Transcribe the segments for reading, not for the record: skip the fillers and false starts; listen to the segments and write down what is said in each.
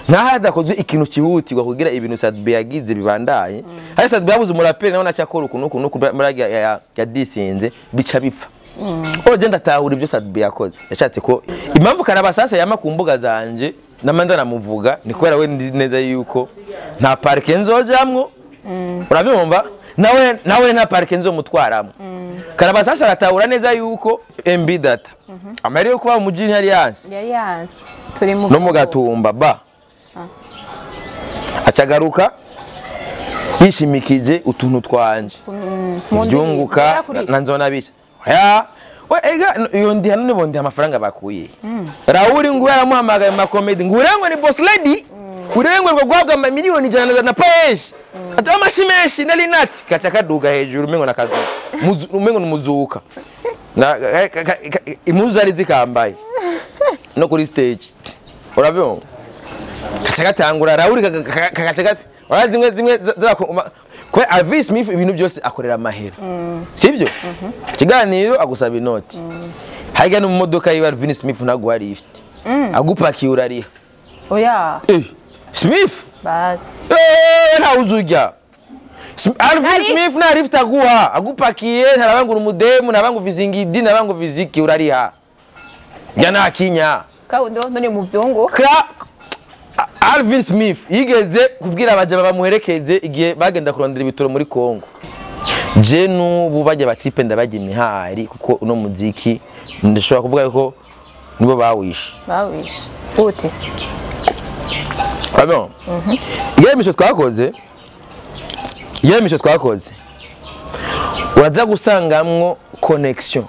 Nk'ahadakozwe ikintu cyihutirwa kugira ibintu Sadbi yagize bibandaye. Hari Sadbi yabuze umuraperi nawe nacakora ukuntu ukuntu muri ya disinze bica bipfa. Oje ndatahura ibyo Sadbi yakoze. Yashatse ko impamvu Karabasasa yama ku mbuga zanje namanda namuvuga ni kubera we ndi neza yuko nta parike nzojamwo. Urabyumva? Nawe nta parike nzomutwaramo. Karabasasa aratahura neza yuko MB data. Amahera yo kuba mu mujini yari yanse. Yari yanse. Turi mu no mu Gatumba ba. Acagaruka yishimikije utuntu twanje. Ibyunguka nanzona bica. Ya we ega iyo ndi hano nibo ndi amafaranga bakuye. Rauli ngo yaramuhamagaye mu comedy ngo urengwe ni boss lady. Urengwe rwo gwabwa ama miliyoni 100 na page. Ati amashimeshi nali nati kaca kaduga hejuru umengo nakazu. Umengo numuzuka. Na impuzu ari zikambaye. No kuri stage. Urabyumva? Kaca gatangura Rauli kagaca gati. Urazi zimwe zimwe ko Alvin Smith ibintu byose akorera amahera. Sibyo? Ikiganiro agusaba inoti. Haiga no mu modoka yiwe Alvin Smith naguha lift. Agupakiye urariha. Oya. Smith? Bas. Nta uzujya. Alvin Smith na lift aguha, agupakiye ntarabangura umudemu, ntabangu vizingidi, ntabangu viziki urariha. Ya nakinya. Kawundo none mu vyunguka. Alvin Smith yigeze kubwira abajaba bamuherekeze igihe bagenda kurondera ibitoro muri Kongo. Je nubu bajya batipe ndabajya imihari kuko uno muziki ndashobora kuvuga ko nibo bawishe. Bawishe. Ute. Pardon. Iyo misho twakoze. Waza gusangamwo connection.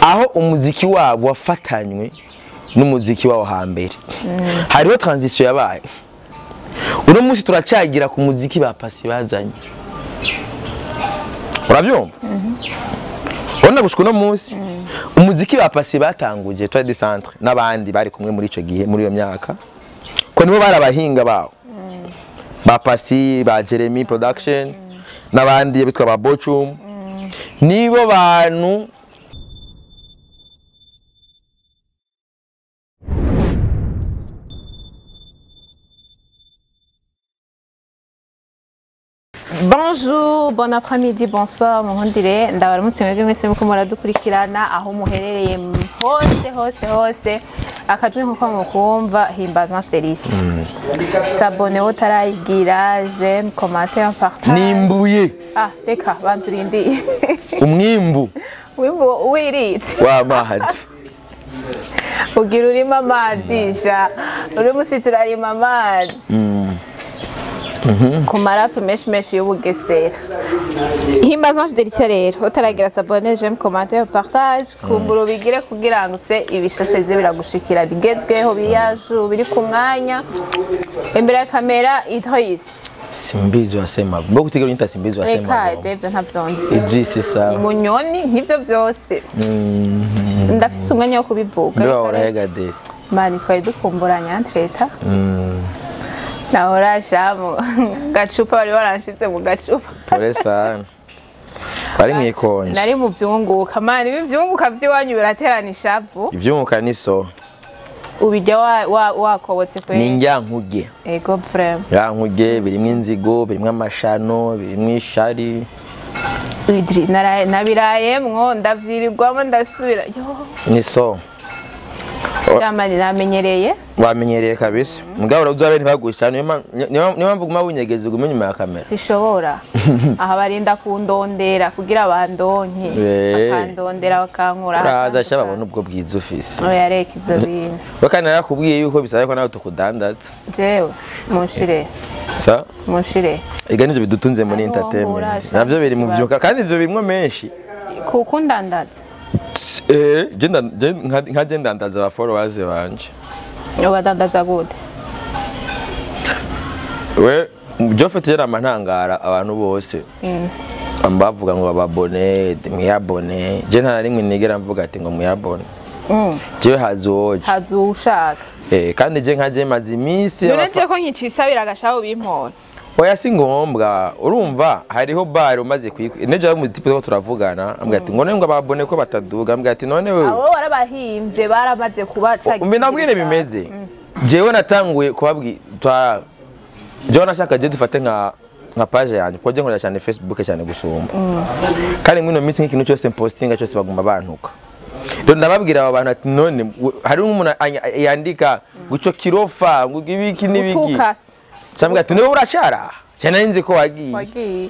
Aho umuziki wabo wafatanywe n'umuziki wawo hambere. Hariho transition yabaye. Uno munsi turacagira ku muziki ba Pasi bazanye. Urabyumva? Urabona gushika uno munsi umuziki ba Pasi batanguje Toile de Centre n'abandi bari kumwe muri ico gihe muri iyo myaka. Ko nibo barabahinga bawo. Ba Pasi, ba Jeremy Production n'abandi bitwa ba Bochum. Nibo bantu Bonjour, bon après-midi, bonsoir, muhundire ndabaramutse mwebwe mwese muko muradukurikirana aho muherereye hose hose hose akajwi nkuko mukumva Himbaza Delice. S'abonner utarayigira, j'aime, commenter, partage. Nimbuye. Ah, reka banturindi. Umwimbu. Wimbu wiritse. Wa mazi. Ugira urima amazi ja. Uri musi turarima amazi. Ku marape menshi menshi y'ubugesera. Himbaza Delice rero utaragira s'abonner, j'aime, commenter, partage, kumbura ubigire kugira ngo se ibishashe bize biragushikira bigezweho biyaju biri ku mwanya. Imbere ya kamera Idris. Simbizi wasema. Mbona kutegera unyita Simbizi wasema. Reka David ntavyonzi. Idris sawa. Munyoni nk'ivyo vyose. Ndafise umwanya wo kubivuga. Ndaba urahega de. Mani twari dukumburanya entreta. Nahora shamu gacupa bari baranshize mu gacupa. Pole sana. Bari mwikonje. Nari mu vyunguka mani ibi vyunguka vyiwanyu biraterana ishavu. Ivyunguka ni so. Ubijya wakobotse kwe. Ni njyankuge. Ego frame. Njyankuge birimwe inzigo, birimwe amashano, birimwe ishari. Idri nabirayemwo ndavyirirwamo ndasubira. Ni so. Yamani namenyereye. Wamenyereye kabisa. Mugabo uravuze ntibagusha niyo mpamvu guma winyegeza ugume nyuma ya kamera. Sishobora. Aha barinda kundondera kugira bandonke. Bakandondera bakankura. Uraza sha babona ubwo bwiza ufise. Oya reka ivyo bintu. Bakana yakubwiye yuko bisaye ko nawe tukudandaza. Jewe munshire. Sa? Munshire. Ega nivyo bidutunze muri entertainment. Navyo biri mu byo kandi ivyo bimwe menshi. Kukundandaza. Nka je ndandaza aba followers banje. Ubadandaza gute? We Jofet yari amantangara abantu bose. Ambavuga ngo bababone, mwiyabone. Je nta rimwe nigera mvuga ati ngo mwiyabone. Jewe hazoje. Hazushaka. Kandi je nka je maze iminsi None ko nkicisabira agashaho bimpora. Oya si ngombwa urumva hariho bar umaze kwikwa nejo ari mu tipo ko turavugana ambwira ati ngo none ngo ababone ko bataduga ambwira ati none wewe abo warabahimbye baramaze kubaca umbe nabwire bimeze. Jewe natanguye kubabwira, jewe nashaka je dufate nka page yanjye, kuko je nkoresha cyane Facebook cyane gusumba, kandi mwino minsi nk'ikintu cyose mpostinga cyose baguma bantuka. Rero ndababwira abo bantu ati none hari umuntu yandika ngo ico kirofa, ngo ibiki n'ibiki, Utuka. cyangwa ati niwe urashara cyane, nzi ko wagiye. Wagiye.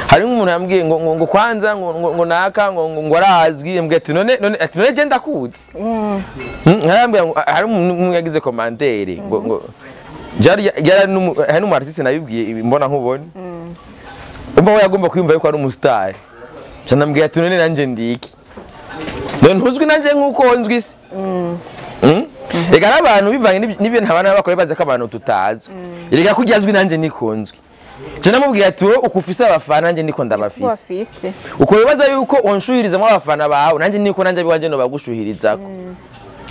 Hari nk'umuntu yambwiye ngo kwanza ngo naka ngo arazwi. Mbwiye ati none ati none je ndakuzi. Nkarambwira ngo hari umuntu yagize commentaire ngo jari hari n'umu artiste nabibwiye ibi mbona nkubone, umva we yagomba kwiyumva yuko ari umustar. Ca ndambwiye ati none nanje ndiki? None ntuzwi nanje nkuko nzwi se? Reka n'abantu bivanye n'ibintu abana bakora bazi ko abantu tutazwi. Reka kurya azwi nanje niko nzwi. Je namubwiye ati wowe uko ufise abafana nanje niko ndabafise. Wafise. Uko wibaza yuko wonshuhirizamo abafana bawe, nanje niko nanje abiwanje no bagushuhirizako.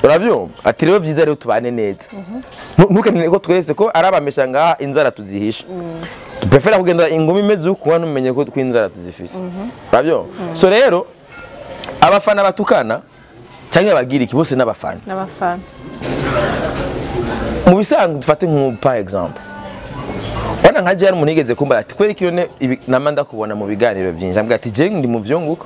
Urabyumva? Ati rero vyiza rero tubane neza. Ntukenere ko twese ko ari abamesha ngaha inzara tuzihisha. Duprefera kugenda ingumi imeze uko ntumenye ko twinzara tuzifise. Urabyumva? So rero abafana batukana cyangwa bagira iki, bose n'abafana. N'abafana. Mu bisanzwe dufate nk'ubu par exemple, wana nka je hari umuntu yigeze kumba ati kweri kino nama ndakubona mu biganiro byinshi, ambwira ati je ndi mu vyunguka.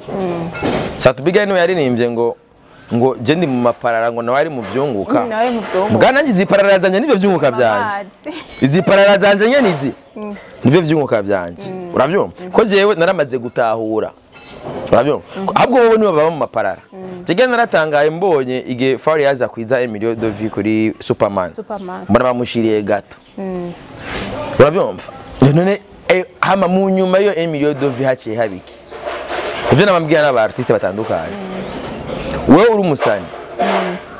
Satubiga niwe yaririmbye ngo je ndi mu maparara, ngo nawe ari mu vyunguka. Nawe mu vyunguka. Mbwa nanjye izi parara zanje nivyo vyunguka byanje. Amazi. Izi parara zanje nyene izi nivyo vyunguka byanje. Urabyumva ko jewe naramaze gutahura, urabyumva? Ahubwo wowe nibo baba mu maparara. Jege naratangaye mbonye igihe Fari yaza kwiza Emilio Dovi kuri Superman. Superman. Mbona bamushiriye gato, urabyumva? None hama mu nyuma yo Emilio Dovi haciye habiki? Ivyo nabambwira n'aba artiste batandukanye, wewe uri umusani,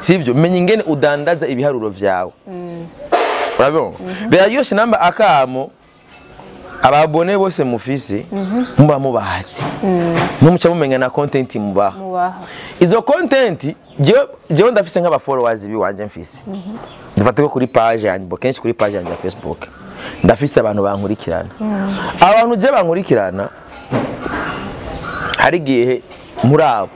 sivyo? Menya ingene udandaza ibiharuro vyawe, urabyumva? Biraryoshe namba akamo ababone bose mufise muba mubazi, numuca mumenya na content mubaha. Mubaha. Izo content jewe ndafise nk'aba followers biwanje mfise, dufate ko kuri page yanjye, bo kenshi kuri page yanjye ya Facebook ndafise abantu bankurikirana. Abantu je bankurikirana, hari igihe muri abo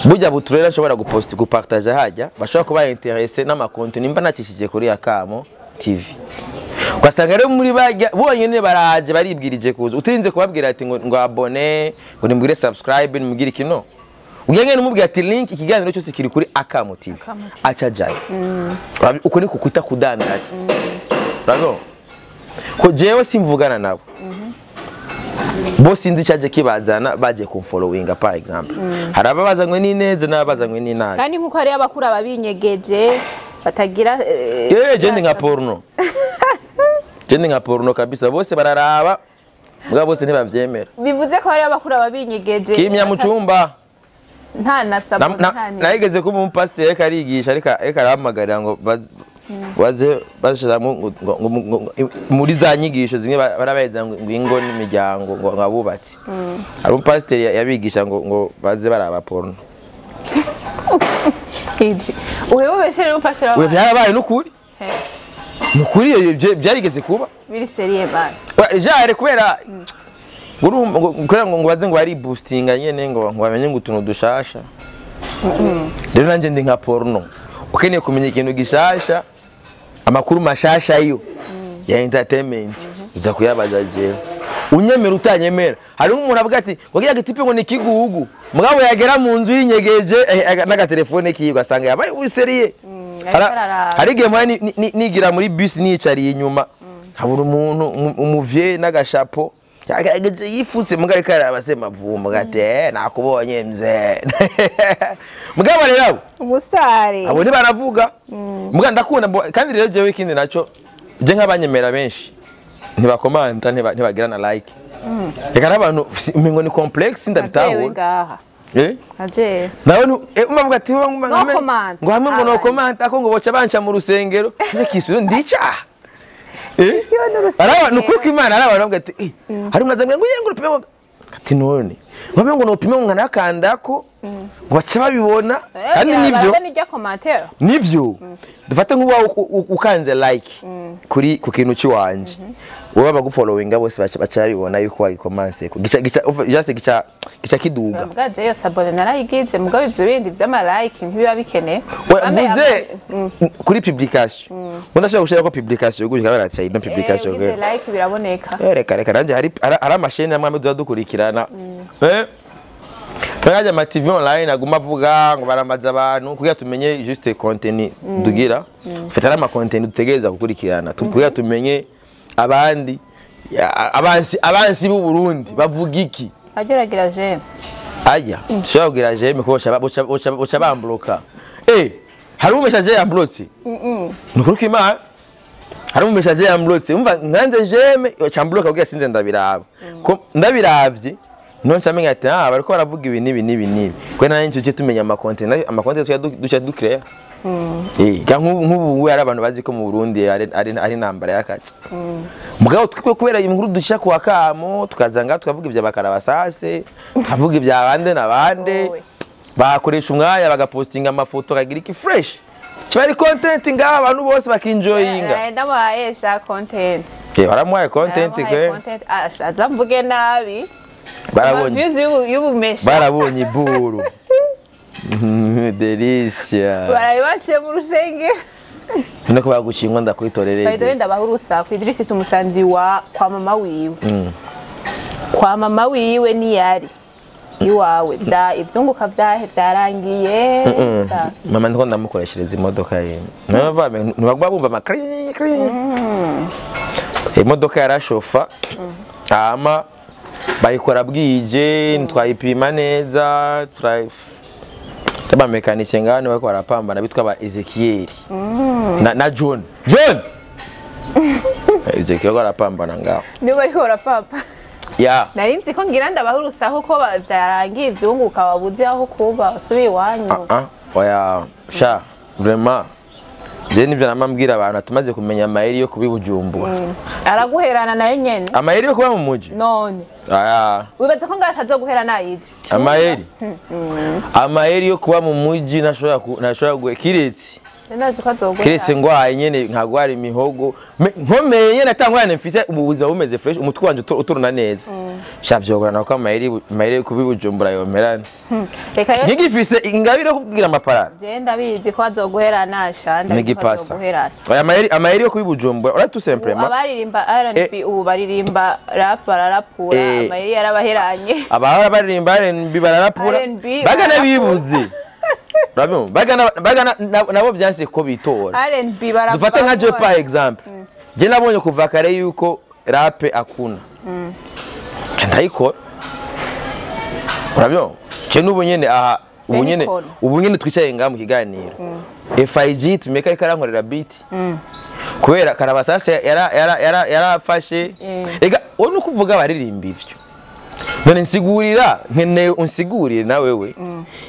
burya buturere nshobora guposta, gupartage, hajya bashobora kuba intéressé n'amakonti nimba nakishije kuri Akamo TV, ugasanga rero muri bajya bonyine baraje baribwirije kuza, utirinze kubabwira ati ngo abone, ngo nimubwire subscribe, nimubwire kino ugenge, nimubwire ati link ikiganiro cyose kiri kuri Akamo TV. Akamo TV. Aca jayo. Uko ni kukwita kudandaza, urabona ko jewe simvugana nabo bo, sinzi icyaje kibazana bagiye kumfollowinga. Par exemple, hari ababazanywe n'ineza n'ababazanywe n'inabi. Kandi nkuko hariyo abakuru ababinyegeje batagira Yewe, je ndi nka porno, je ndi nka porno kabisa, bose bararaba mbwa bose ntibavyemera. Bivuze ko hariyo abakuru ababinyegeje. Kimya mu cumba. Nta na sabuni, nta ni Nayigeze kuba umupasiteri ariko arigisha, ariko arahamagarira ngo baze bashiramo muri za nyigisho zimwe barabaheza ngo ingo n'imiryango, ngo abubatsi. Hari umupasiteri yabigisha ngo baze baraba porno. Iji uhewe ubeshere umupasiteri We w'abana. Byarabaye n'ukuri. Nukuri iyo byarigeze kuba. Biri sérieux bana. Jare kubera urumva kubera ngo baze ngo bari boostinga nyene, ngo bamenye ngo utuntu dushasha. Rero nanjye ndi nka porno, ukeneye kumenya ikintu gishasha, amakuru mashasha yo ya entertainment, uza kuyabaza jewe, unyemera utanyemera. Hari umuntu avuga ati ngo kiriya gitipe ngo ni ikigugu, mugabo yagera mu nzu yinyegeje n'agatelefone kiwe ugasanga yabaye usérieux. Ariko araraba. Hari igihe mpora nigira muri bus nicariye inyuma, habura umuntu umuvyeyi n'agashapo yagerageje yifutse, mugabo ariko araraba Semavumba gati nakubonye mzee. Mugabo rero abo umusitari abo ntibaravuga, mugabo ndakunda kandi rero jewe ikindi naco, je nk'abanyemera benshi ntibakomanta, ntibagira na like. Reka n'abantu umengo ni complexe, Ajewe ndabitahura. Ngaha. Eh? Ajewe. Nawe umavuga ati No comment. ngo hamwe ngo no Abaye. comment ako ngo boca banca mu rusengero nekisubizo ndica Ikiwe n'urusengero. Araba nukuri ko Imana, araba bavuga ati hari umuntu azambwira ngo yengo urupime ngo ati none Ngo ngo nopime ngo nakandako ngo baca babibona kandi nivyo nivyo dufate nkuba ukanze like kuri ku kintu ciwanje wowe bagufollowinga bose baca babibona yuko wagikomanse gica gica just gica gica kiduga mbwa je yo sabone narayigize mugabo ivyo bindi vy'ama like ntibiba bikene mvuze kuri publication ndashaka gushira ko publication gutya baratse ino publication ugize like biraboneka reka reka nanje hari amasheni amwe dukurikirana Bagaje ama TV online aguma avuga ngo baramaza abantu kugira tumenye juste contenu dugira fata ama contenu dutegereza gukurikirana kugira tumenye abandi abansi b'u Burundi bavuga iki ageragira j'aime aya shobora kugira j'aime ko boca bambloka hari umeshaje yamblotse nukuri kw'Imana hari umeshaje yamblotse umva nkanze j'aime cambloka kugira sinze ndabiraba ko ndabiravye non chamenya ati ah bariko baravuga ibi nibi nibi nibi kwe nanye cyo tumenya ama content ama content duca ducrea nk'ubu ari abantu bazi ko mu Burundi ari nambara yakaca mugabo twikwe kubera inkuru dusha kwa kamo tukazanga tukavuga ibya bakarabasase tukavuga ibya bande na bande bakoresha umwanya bagapostinga amafoto kagira iki fresh kibari content ngaha abantu bose bakinjoyinga ndabaye sha content baramuhaye content kwe azamvuge nabi barabonye iburu Delicia barabibaciye mu rushenge niko bagushingwa ndakwitorereye by the way ndabaha urusaku Idris tumusanzi wa kwa mama wiwe kwa mama wiwe niyari iwawe da ivyunguka vyahe vyarangiye mama ndiko ndamukoreshereza imodoka ye ntibagwa bumva amakri kri imodoka yarashofa hama bayikora bwije ntwayipima neza taba mekanisye ngane bariko barapambana bitwa ba Ezekiel na John Ezekiel barapambana ngaho nibo bariko barapapa ya nari nzi ko ngira ndabaha urusaku ko vyarangiye ivyunguka wabuze aho kuba usubiye iwanyu oya sha vraiment je nivyo namambwira abantu atumaze kumenya amayeri yo kubibujumbura araguherana nayo nyene amayeri yo kuba mu muji none aya wibaza ko ngaho atazoguherana yidi amayeri amayeri yo kuba mu muji nashobora kiretse kiretse ngwaye nyene nkagwara imihogo nkomeye nyene atangwane mfise ubuzima bumeze fresh umutwe wanje uturuna neza sha vyogorana ko amayeri yo kubibujumbura yomerana reka rero ntigifise ingabire yo kugira amaparara je ndabizi ko azoguherana sha ndabizi ko azoguherana aya amayeri yo kubibujumbura ora tout simplement abaririmba R&B ubu baririmba rap bararapura amayeri yarabaheranye abahora baririmba R&B bararapura bagana bibuze Urabona bagana nabo byanse ko bitora R&B barapfa dufate nka je par exemple je nabonye kuva kare yuko rap akuna ndayikora urabona je n'ubu nyene aha ubu nyene twicaye ngaha mu kiganiro FIG tumeka ariko arankorera beat kubera Karabasase yarafashe ega wowe nuko uvuga abaririmba ivyo none nsigurira nkeneye unsigurire na wewe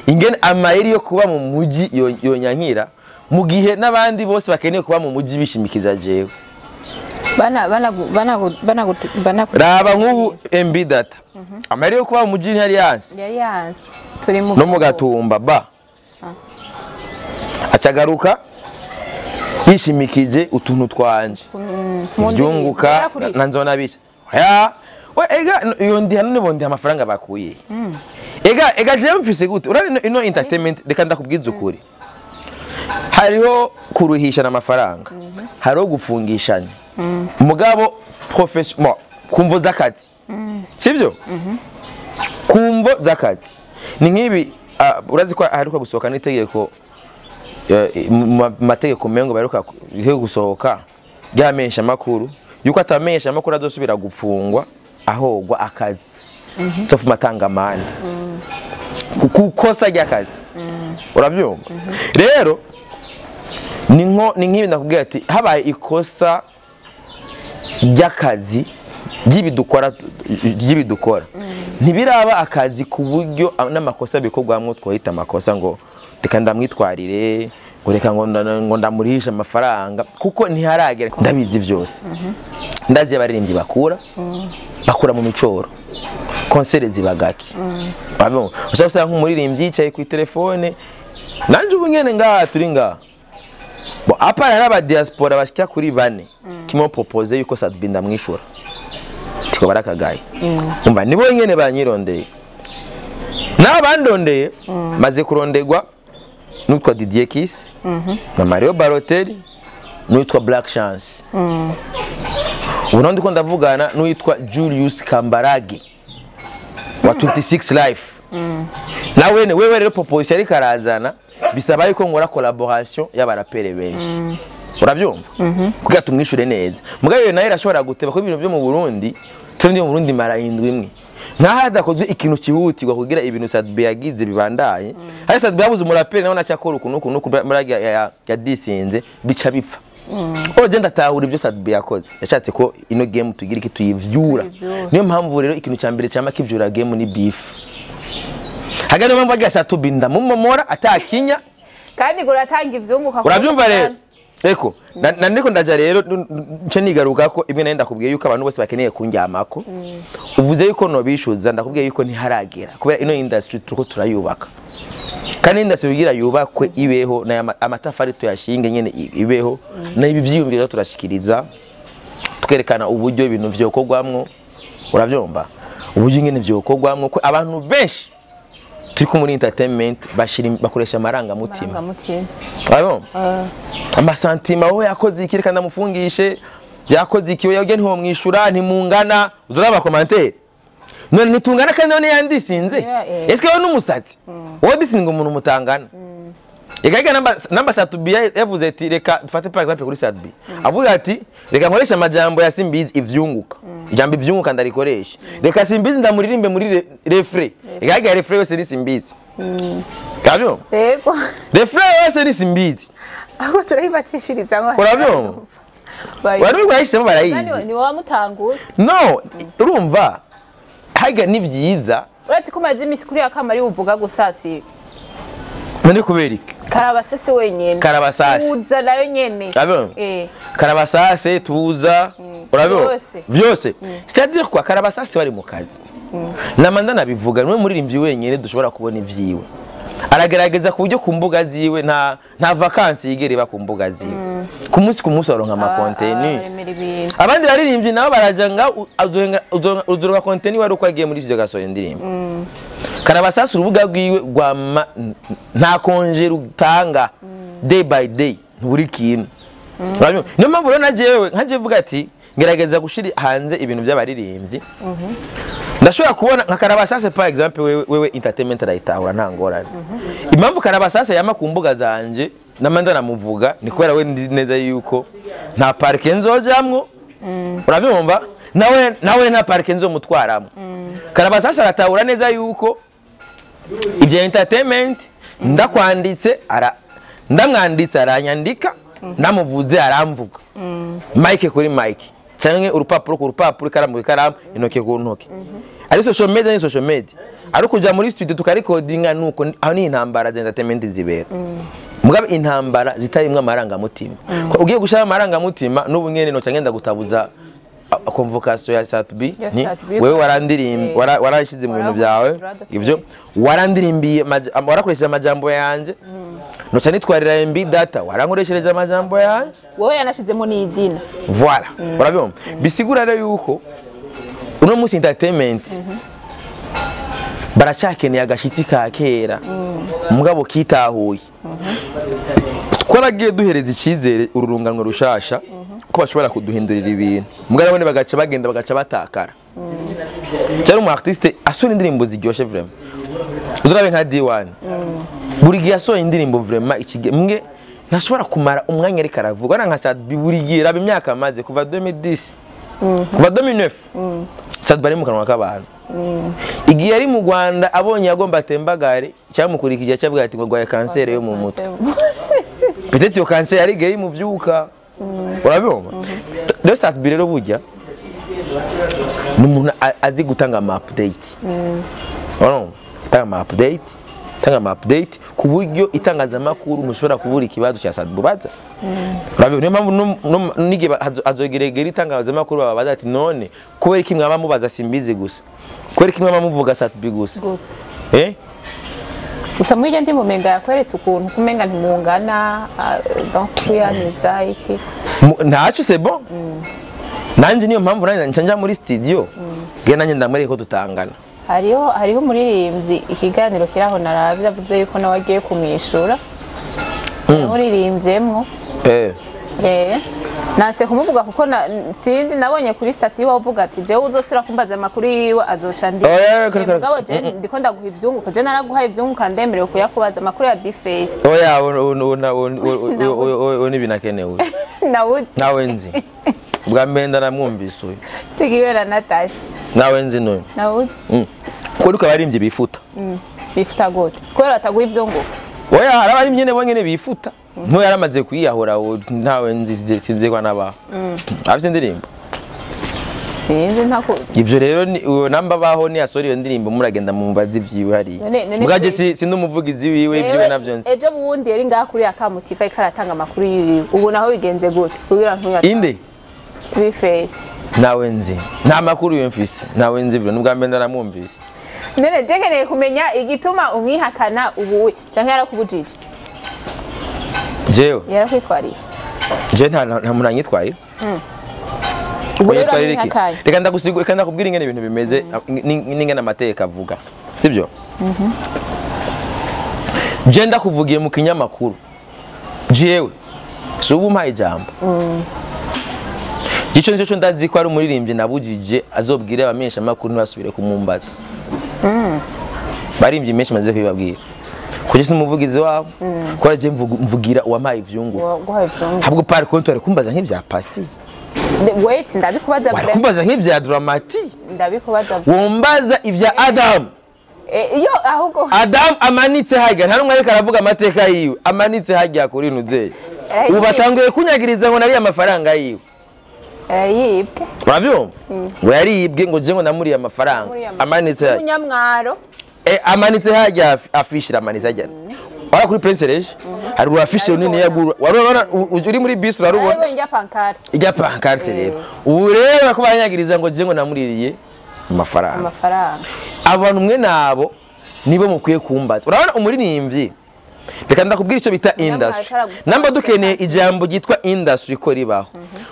ingene amayeri yo kuba mu muji yonyankira mu gihe n'abandi bose bakeneye kuba mu muji bishimikiza jewe bana raba nk'ubu MB data amayeri yo kuba mu muji yari yanse turi mu no mu Gatumba ba acagaruka yishimikije utuntu twanje ivyunguka na nzona bica ya we ega iyo ndi hano nibo ndi amafaranga bakuye ega je mfise gute urabe ino entertainment reka ndakubwiza ukuri hariho kuruhishana amafaranga hariho gufungishanya mugabo profession kumvo z'akazi sivyo kumvo z'akazi ni nkibi urazi ko aheruka gusohoka n'itegeko mategeko mengo baheruka gusohoka ryamenyesha makuru yuko atamenyesha makuru azosubira gupfungwa ahogwa akazi tofuma atangamana kukosa ry'akazi urabyumva rero ni nk'ibi ndakubwira ati habaye ikosa ry'akazi ry'ibidukora ntibiraba akazi ku buryo n'amakosa bikorwamwo twohita amakosa ngo reka ndamwitwarire ngo reka ngo ndamurihishe amafaranga kuko ntiharagera ndabizi byose ndazi abaririmbyi bakura mu micoro Concert zibagaki. Urabibona, ushobora gusanga nk'umuririmbyi yicaye ku telefone, nanje ubu nyene ngaha turi ngaha. Bon, à part n'aba diaspora bashika kuri bane qui m'ont proposé yuko Sat-B ndamwishura, tiko barakagaye. Umva, nibo nyene banyirondeye n'abandondeye. Maze kurondegwa n'uwitwa Didier Kiss na Mario Balotelli n'uwitwa Black Chance. Ubu naho ndiko ndavugana n'uwitwa Julius Kambarage wa 26 Life. Nawe wewe rero proposition ariko arazana bisaba yuko nkora collaboration y'abarapere benshi, urabyumva, kugira tumwishure neza. Mugabo iyo nayo irashobora guteba, ko ibintu byo mu Burundi turi mu Burundi mara indwi imwe nkaho hadakozwe ikintu cyihutirwa kugira ibintu Sat-B yagize bibandaye. Hari Sat-B yabuze umuraperi, nawe nacyakora ukuntu ukuntu uku muri ya disinze bica bipfa. Oje ndatahura ibyo Sat-B yakoze, yashatse ko ino game tugira iki, tuyivyura. Tuyivyura. Niyo mpamvu rero ikintu cya mbere cyama kivyura game ni beef. Hagati niyo mpamvu agira Sat-B ndamumomora atakinya. Kandi ngo uratanga ivyunguka. Urabyumva rero, eko na ndiko ndaja rero nce nigaruka ko imwe nari ndakubwiye yuko abantu bose bakeneye kundyamako. Uvuze yuko nobishuza, ndakubwiye yuko ntiharagera, kubera ino industry turiko turayubaka, kandi industry kugira yubakwe ibeho na amatafari tuyashinge nyene ibeho n'ibi vyiyumviro turashikiriza, twerekana uburyo ibintu vyokorwamwo, uravyumva, uburyo nyene vyokorwamwo, ko abantu benshi turi ko muri entertainment bashira bakoresha amarangamutima. Amarangamutima. Urabona? Amasantima, wowe yakoze iki, reka ndamufungishe, yakoze iki, wowe ntiwomwishura, ntimungana. Uzuraba commentaire, none ntitungana kandi none yandisinze. Yeah. Eske wowe n'umusatsi wowe disinga umuntu mutangana? Ega namba Sat-B yavuze ati reka dufate par exemple kuri Sat-B, avuga ati reka nkoresha amajambo ya Simbizi ivyunguka, ijambo ivyunguka ndarikoresha, reka Simbizi ndamuririmbe muri refrain. Ega refrain yose ni Simbizi kabyo. Yego. Refrain yose ni Simbizi. Aho turayibacishiriza ngo Urabyumva? Wari urayisemo barayizi. Ni wowe wamutangura. No, urumva haga ni byiza. Uretse ko umaze iminsi kuri ya kamari uvuga gusa si None kubera iki? Karabasase wenyene. Karabasase. Uza nayo nyene. Urabibona? Eh. Karabasase tuza, urabibona? Vyose. Vyose, c'est-à-dire quoi, Karabasase bari mu kazi namanda nabivuga, niwe muririmbyi wenyene dushobora kubona ivyiwe. Aragerageza ku buryo ku mbuga ziwe nta vacances yigera iba ku mbuga ziwe, ku munsi ku munsi baronka ama contenu. Abaremera ibintu. Abandi baririmbyi nabo baraja nga uzoronka contenu wari uko agiye muri studio gasohoye indirimbo. Karabasasa urubuga rwiwe rwama nta congé rutanga, day by day ntuburi kintu. Urabibona? Niyo mpamvu rero na jewe nka jewe mvuga ati ngerageza gushira hanze ibintu by'abaririmbyi. Ndashobora kubona nka Karabasase par exemple, wewe entertainment arayitahura nta ngorane. Impamvu Karabasase yama ku mbuga zanje namanda namuvuga ni kubera we nzi neza yuko nta parquet nzojamwo, urabyumva, nawe nta parquet nzomutwaramo. Karabasase aratahura neza yuko ibya entertainment ndakwanditse ara ndamwanditse aranyandika, ndamuvuze aramvuga, mike kuri mike cyangwa urupapuro ku rupapuro, ikaramu ku ikaramu, intoke ku ntoke. Ari social media ni social media, ari kuja muri studio tukarikodinga, nuko aho ni intambara za entertainment zibera. Mugabe intambara zitarimwe amarangamutima. Ko ugiye gushira amarangamutima n'ubu nyene no ngenda gutabuza convocation ya Sat-B. Ya ni Sat-B. Wewe warandirimba, warashize mu bintu byawe. Ibyo warandirimbiye, warakoresheje amajambo yanje, noca nitwarira MB Data, warankoreshereje amajambo yanje. Wowe yanashizemo n'izina. Voilà, urabibona? Bisigura rero yuko uno munsi entertainment baracyakeneye agashitsi ka kera mugabo kitahuye. Twaragiye duhereza icyizere uru rungano rushasha ko bashobora kuduhindurira ibintu, mugabo nabone bagaca bagenda, bagaca batakara. Cyari umu artiste asura indirimbo ziryoshe vraiment, udurabe nka D1 buri gihe asohoye indirimbo vraiment ikige mwe ntashobora kumara umwanya ariko aravuga na nka Sat-B buri gihe. Raba imyaka amaze kuva 2010, kuva 2009 Sat-B ari mu kanwa k'abantu. Igihe yari mu Rwanda abonye agomba atembagare, cyamukurikije cyabwira ati ngo rwaye kanseri yo mu mutwe. Peut-être iyo kanseri yari igihe imuvyuka, urabibona? Rero Sat-B rero burya ni umuntu azi gutanga ama update, urabona, gutanga ama update, gutanga ama update ku buryo itangazamakuru mushobora kubura ikibazo cya Sat-B ubaza, urabibona? Niyo mpamvu n'igihe azogeregera itangazamakuru bababaza ati none kubera iki mwaba mubaza Simbizi gusa? Kubera kimwe bamuvuga Sat-B gusa. Gusa. Gusa muri ndi mumenga yakweretse ukuntu kumenga ntimungana donc kuyaniza iki. Ntaco c'est bon. Nanje niyo mpamvu nanje nca muri studio. Nge nanje ndamwereka ko tutangana. Hariho umuririmbyi ikiganiro kiraho naravye avuze yuko nawe agiye kumwishura. Umuririmbyemwo. Nase kumuvuga kuko sinzi nabonye kuri statut yiwe avuga ati jewe uzosura kumbaza amakuru yiwe azoca ndi. Mugabo je ndiko ndaguha ivyunguka je naraguhaye ivyunguka ndemerewe kuyakubaza amakuru ya Bface. Oya o ni binakenewe. Nawe nzi. Bwa mbere ndaramwumvise uyu. Tukibera Natasha. Nawe nzi n'uyu. Nawe. Ko duka barimbye bifuta. Bifuta gute? Kubera bataguha ivyunguka. Oya arabarimye ne bonyene bifuta. Nto yaramaze kwiyahora ntawe nzi sinzi kwa nabaho. Afite indirimbo. Sinzi ntako. Ivyo rero namba baho ni asori iyo ndirimbo muragenda mu mbazi vyiwe hari. Mugaje si ndumuvugizi wiwe ivyiwe navyo nzi. Ejo bundi yari ngaha kuri akamutiva ikaratanga amakuru yiwe. Ubu naho bigenze gute? Kugira ntuya. Inde? Bface. Nawe nzi. Nta makuru yo mfise. Nawe nzi byo nubwa mbere ndaramwumvise. None je nkeneye kumenya igituma umwihakana ubu canke yarakubujije. Jewe yarakwitwariye. Je nta muntu anyitwarira. Ubu rero amwihakanye. Reka ndagusiga reka ndakubwira ingene ibintu bimeze n'ingene amateka avuga. Sibyo? Je ndakuvugiye mu kinyamakuru. Jewe si ubu mpaye ijambo. Gico nico ndazi ko ari umuririmbyi nabujije azobwira abamenyesha makuru ntibasubire kumumbaza. Barimbye menshi maze kubibabwira. Kugeza n'umuvugizi wabo ko aje mvugira uwampaye ivyunguka. Habwo par contre ari kumbaza nk'ivya Pasi. Wait ndabikubaza bure. Kumbaza nk'ivya Dramati. Ndabikubaza. Wombaza ivya Adam. Iyo ahubwo Adam amanitse hajya nta numwe ariko aravuga amateka yiwe amanitse hajya kuri nuzeye. Ubu batanguye kunyagiriza ngo nari amafaranga yiwe. Yibwe. Urabyumva? Ngo yaribwe ngo je ngo namuriye amafaranga. Amanitse hajya. Umunyamwaro. Amanitse hajya afishira amanitse hajya. Wara kuri Prince Rege hari urafishe nini yagura. Warubona uri muri bus urarubona. Ariwe njya pancarte. Ijya pancarte rero. Ubu rero ko baranyagiriza ngo je ngo namuririye amafaranga. Amafaranga. Abantu mwe nabo nibo mukwiye kumbaza. Urabona umuririmbyi. Reka ndakubwira icyo bita industry. Namba dukeneye ijambo ryitwa industry ko ribaho.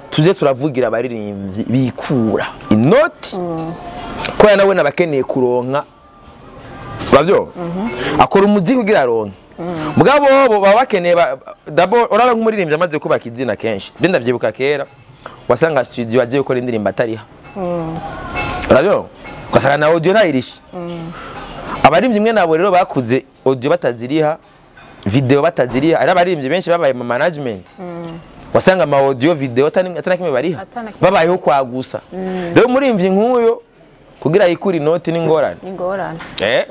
Tuze turavugira abaririmbyi bikura inoti. Ko nawe nabakeneye kuronka. Uravyumva? Akora umuziki kugira aronke. Mugabo bo baba bakeneye d'abord urara nk'umuririmbyi amaze kubaka izina kenshi. Byo ndavyibuka kera wasanga studio agiye gukora indirimbo atariha. Uravyumva? Ugasanga na audio nayirisha. Abaririmbyi mwe nabo rero bakuze audio bataziriha, video bataziriha. Ari abaririmbyi benshi babaye mu management. Wasanga ama audio video atana kimwe bariha. Babayeho kwagusa. Rero umuririmbyi nk'uyo kugira yikuri inoti n'ingorane. Ingorane.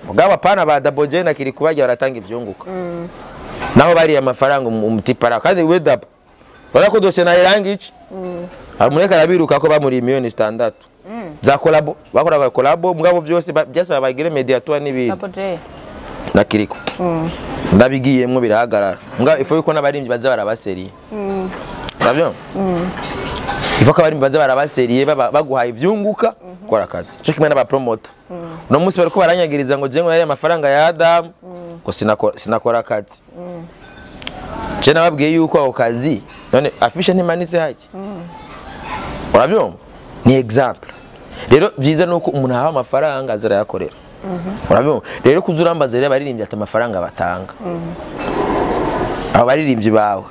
Mugabo apana ba Double J na Kirikou bajya baratanga ivyunguka. Naho bari amafaranga umutipara kandi we dab. Barako dosiye na irangici. Amureka arabiruka ko bamuri miliyoni 6. Za collabo bakora collabo mugabo byose byasaba bagire mediator n'ibindi. Double J na Kirikou. Ndabigiyemwo birahagarara. Mugabo ifo yuko n'abarimbyi baza barabaseriye. Uravyumva? Ifo ko abarimbi baza barabaseriye baguhaye ivyunguka kora akazi. Cyo kimwe n'aba promoter. Uno munsi bariko baranyagiriza ngo je ngo yari amafaranga ya Adam ngo sinakora akazi. Je nababwiye yuko ako kazi none afishe ntimanitse haki. Urabyumva? Ni example. Rero byiza nuko umuntu aha amafaranga azarayakorera. Urabyumva? Rero kuzurambaza rero abaririmbyi ati amafaranga batanga. Abo baririmbyi bawe.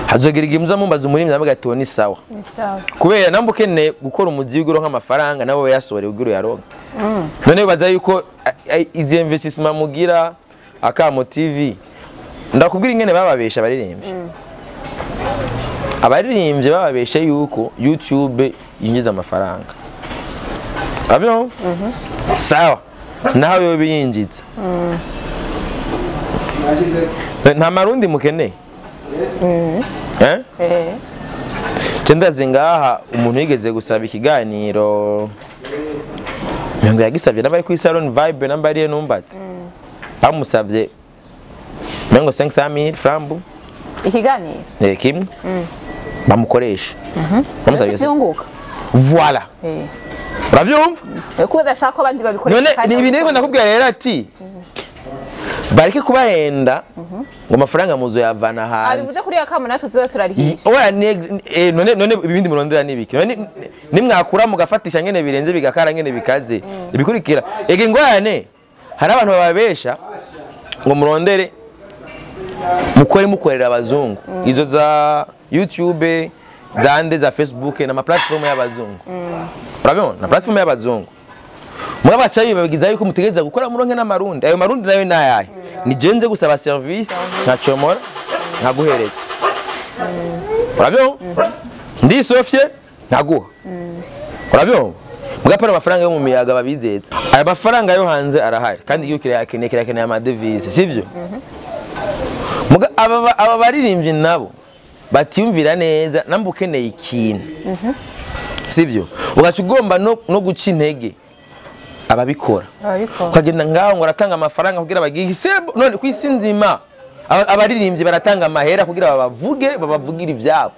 Hazogira igihe muza mumbaza umuririmbyi avuga ati ni sawa. Ni sawa. Kubera namba ukeneye gukora umuzigo uronka amafaranga nawe yasohore ugira uyaronke. None baza yuko izi investissement mugira Akamo TV ndakubwira ingene bababesha abaririmbyi. Abaririmbyi bababesha yuko YouTube yinjiza amafaranga. Abyo? Sawa. Naho yo biyinjiza. Nta marundi mukeneye. Ndazi ngaha umuntu yigeze gusaba ikiganiro ngo yagisavye nabari ku Salon Vibe nambariye numbatse. Bamusavye ngo 500,000 francs ikiganiro. Kimwe. Bamukoresha. Bamusavye byunguka. Voilà. Urabyumva? Kuko udashaka ko abandi babikoresha. None Kandi ni ibintu ariko ndakubwira rero ati bareke kubahenda ngo amafaranga muzo yavana hanze. Abivuze kuri ya kamo, natwe tuzoza turarihisha. Oya, none ibindi murondera nibiki? None nimwakura mugafatisha ngene birenze, bigakara ngene bikaze ibikurikira. Ege ngorane, hari abantu bababesha ngo murondere mukore, mukorera abazungu. Izo za YouTube zande, za Facebook na ma platform y'abazungu, urabibona, na platform y'abazungu. Mugabo baca bibagiza yuko mutegereza gukora muronke n'amarundi. Ayo marundi nayo nayahe? Ni je nze gusaba service, nkacomora, nkaguhereza, urabyumva? Ndisofye, nkaguha, urabyumva? Mugapana amafaranga yo mu miyaga babizeza. Aya mafaranga yo hanze arahari, kandi igihugu kirayakeneye, kirakeneye amadevize, sivyo? Muga aba baririmbyi nabo batiyumvira neza. Namba ukeneye ikintu, sivyo, ugaca ugomba no guca intege ababikora, Ababikora. ukagenda ngaho ngo aratanga amafaranga kugira bagige sebo. None ku isi nzima abaririmbyi baratanga amahera kugira babavuge, babavugire ibyabo.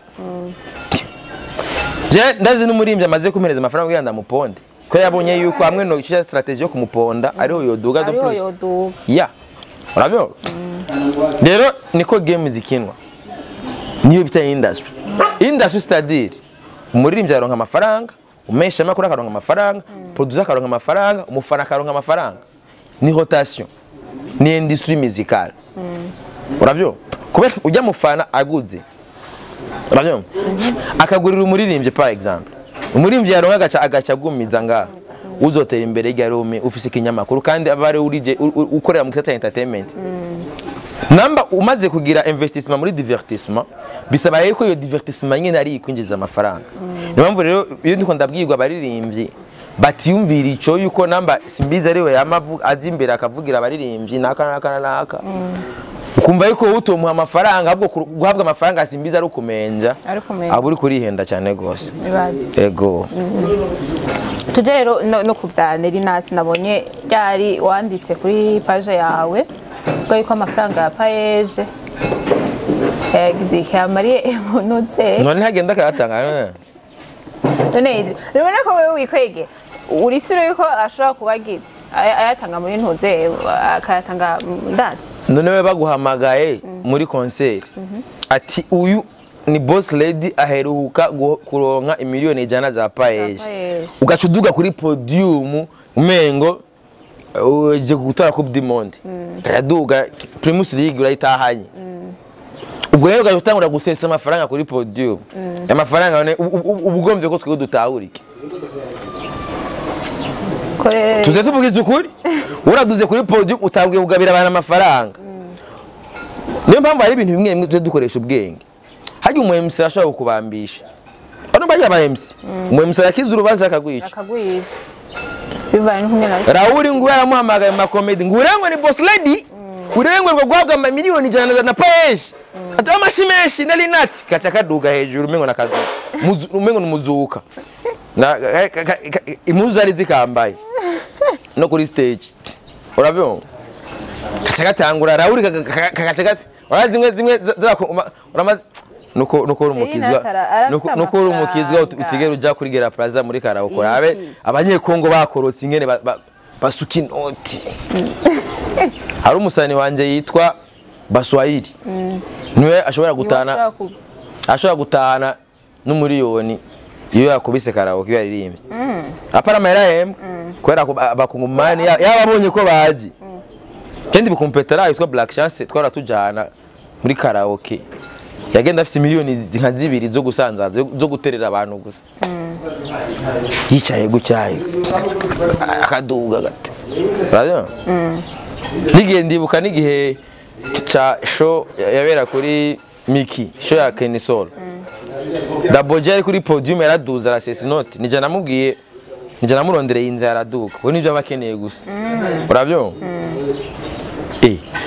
Je ndazi n'umuririmbyi amaze kumpereza amafaranga kugira ndamuponde, ko yabonye yuko hamwe no ishyira strategy yo kumuponda ariho yoduga do Ariho plus. Yoduga. Ya, urabyo rero niko game zikinwa, niyo bita industry. Industry, c'est-à-dire umuririmbyi aronka amafaranga, umesha amakuru akaronka amafaranga, producer akaronka amafaranga, umufana akaronka amafaranga. Ni rotation, ni industrie musicale, urabyo? Kubera ujya mufana aguze, urabyo, akagurira umuririmbyi, par exemple, umuririmbyi yaronka agaca agumiza ngaha. Uzotera imbere igarume ufise ikinyamakuru, kandi aba ari urije ukorera mu gisata entertainment. Namba umaze kugira investissement muri divertissement, bisaba yuko iyo divertissement nyine ari ikwinjiza amafaranga. Niyo mpamvu rero iyo ndiko ndabwirwa abaririmbyi batiyumvira ico, yuko namba Simbizi ariwe yamavu aje imbere akavugira abaririmbyi naka naka naka, ukumva yuko wowe utomuha amafaranga, ahubwo guhabwa amafaranga Simbizi ari ukumenja, Ari ukumenja. aba uri kurihenda cyane gose. Ibaze. Ego. Tujye rero no ku bya Nelly Nat. Nabonye ryari wanditse kuri page yawe ubwo yuko amafaranga ya PAEEJ yagize yamariye munutse. None ntagenda akayatanga? None urabona ko wewe wikwege uri siro yuko ashobora kuba agize ayatanga muri ntuze, akayatanga ndazi. None we baguhamagaye muri concert ati uyu ni boss lady aheruka kuronka 100 000 000 za PAEEJ, Za PAEEJ. ugaca uduga kuri podium umengo uje gutora Coupe du Monde, kayaduga Primus League urayitahanye, ubwo rero ugaca utangura gusesa amafaranga kuri podium. Amafaranga none uba ugombye ko twebwe dutahurike? Ko rero Tuze tuvugize ukuri, uraduze kuri podium utabwiye kugabira abantu amafaranga. Niyo mpamvu hari ibintu bimwe bimwe tuze dukoresha ubwenge. Harya umu MC ashobora kukubambisha bano bajya aba MC, umu MC arakiza urubanza akagwica. Akagwiza bivanye n'ukumwe na Raul ngo yaramuhamagaye mu makomedi ngo urengwe ni boss lady, urengwe ngo guhabwa 100 000 000 na PAEEJ, ati amashi menshi nari nati kaca kaduga hejuru umengo nakazu, umengo numuzuka na impuzu zari zikambaye no kuri stage, urabyumva? Kaca gatangura Raul kagaca gati urazi zimwe zimwe uramaze nuko uri umukizwa, Arafise nuko uri umukizwa amafaranga. Utigera uja kuri Gera Plaza muri karaoke urabe abanyekongo bakorotse ingene basuka inoti. Hari umusani wanje yitwa Baswahili, niwe ashobora gutana Niwe ashobora ashobora gutahana n'umuriyoni iyo yakubise karaoke, iyo yaririmbye, apara amahera yahembwa, kubera ko abakongomani yababonye ko baje. Kandi bikumpetera yitwa Black Chance, twara tujana muri karaoke, yagenda afise miliyoni nka 2 zo gusanzaza, zo guterera abantu gusa, yicaye gutyaye akaduga gati. Urabona? N'igihe ndibuka n'igihe ca show yabera kuri Miki, show ya Kenny Sol, Double J ari kuri podium yaraduza arasesa inoti. Nije namubwiye, nije namurondereye inzu, araduka. We nivyo aba akeneye gusa, urabyumva?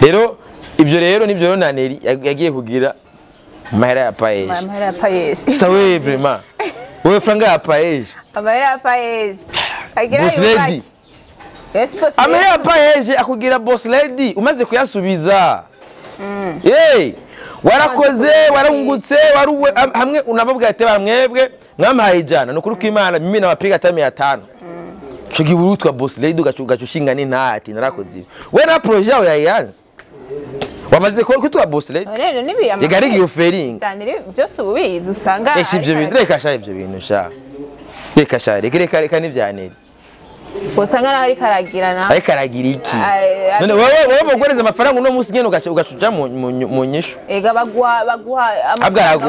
Rero ibyo rero nivyo rero na Nelly yagiye kugira amahera ya PAEEJ. Amahera ya PAEEJ. Sawe vraiment, wewe franga ya PAEEJ. Amahera ya PAEEJ agira Boss lady. Yes, boss. Amahera ya PAEEJ akugira boss lady umaze kuyasubiza. Yey, warakoze, warungutse, waruwe hamwe unababwira ati bamwebwe mwampaye 100, ni ukuri kw'Imana mimi nawapiga hata 500. Ico gihe urutwa boss lady ugaca ushinga n'intati narakoze ibi. We na projet yawe yayanze. Wamaze kwitwa boss lady. Rero nibi Ega ari igihe uferinga. Cyane byose ubu bizi usanga. Esha ivyo bintu reka sha ivyo bintu sha. Reka sha reka reka n'ivyaneri. Usanga naho ariko aragirana. Ariko aragira iki? None wewe mugoreza amafaranga uno munsi nyene ugaca uja mu nyishu. Ega baguha amafaranga.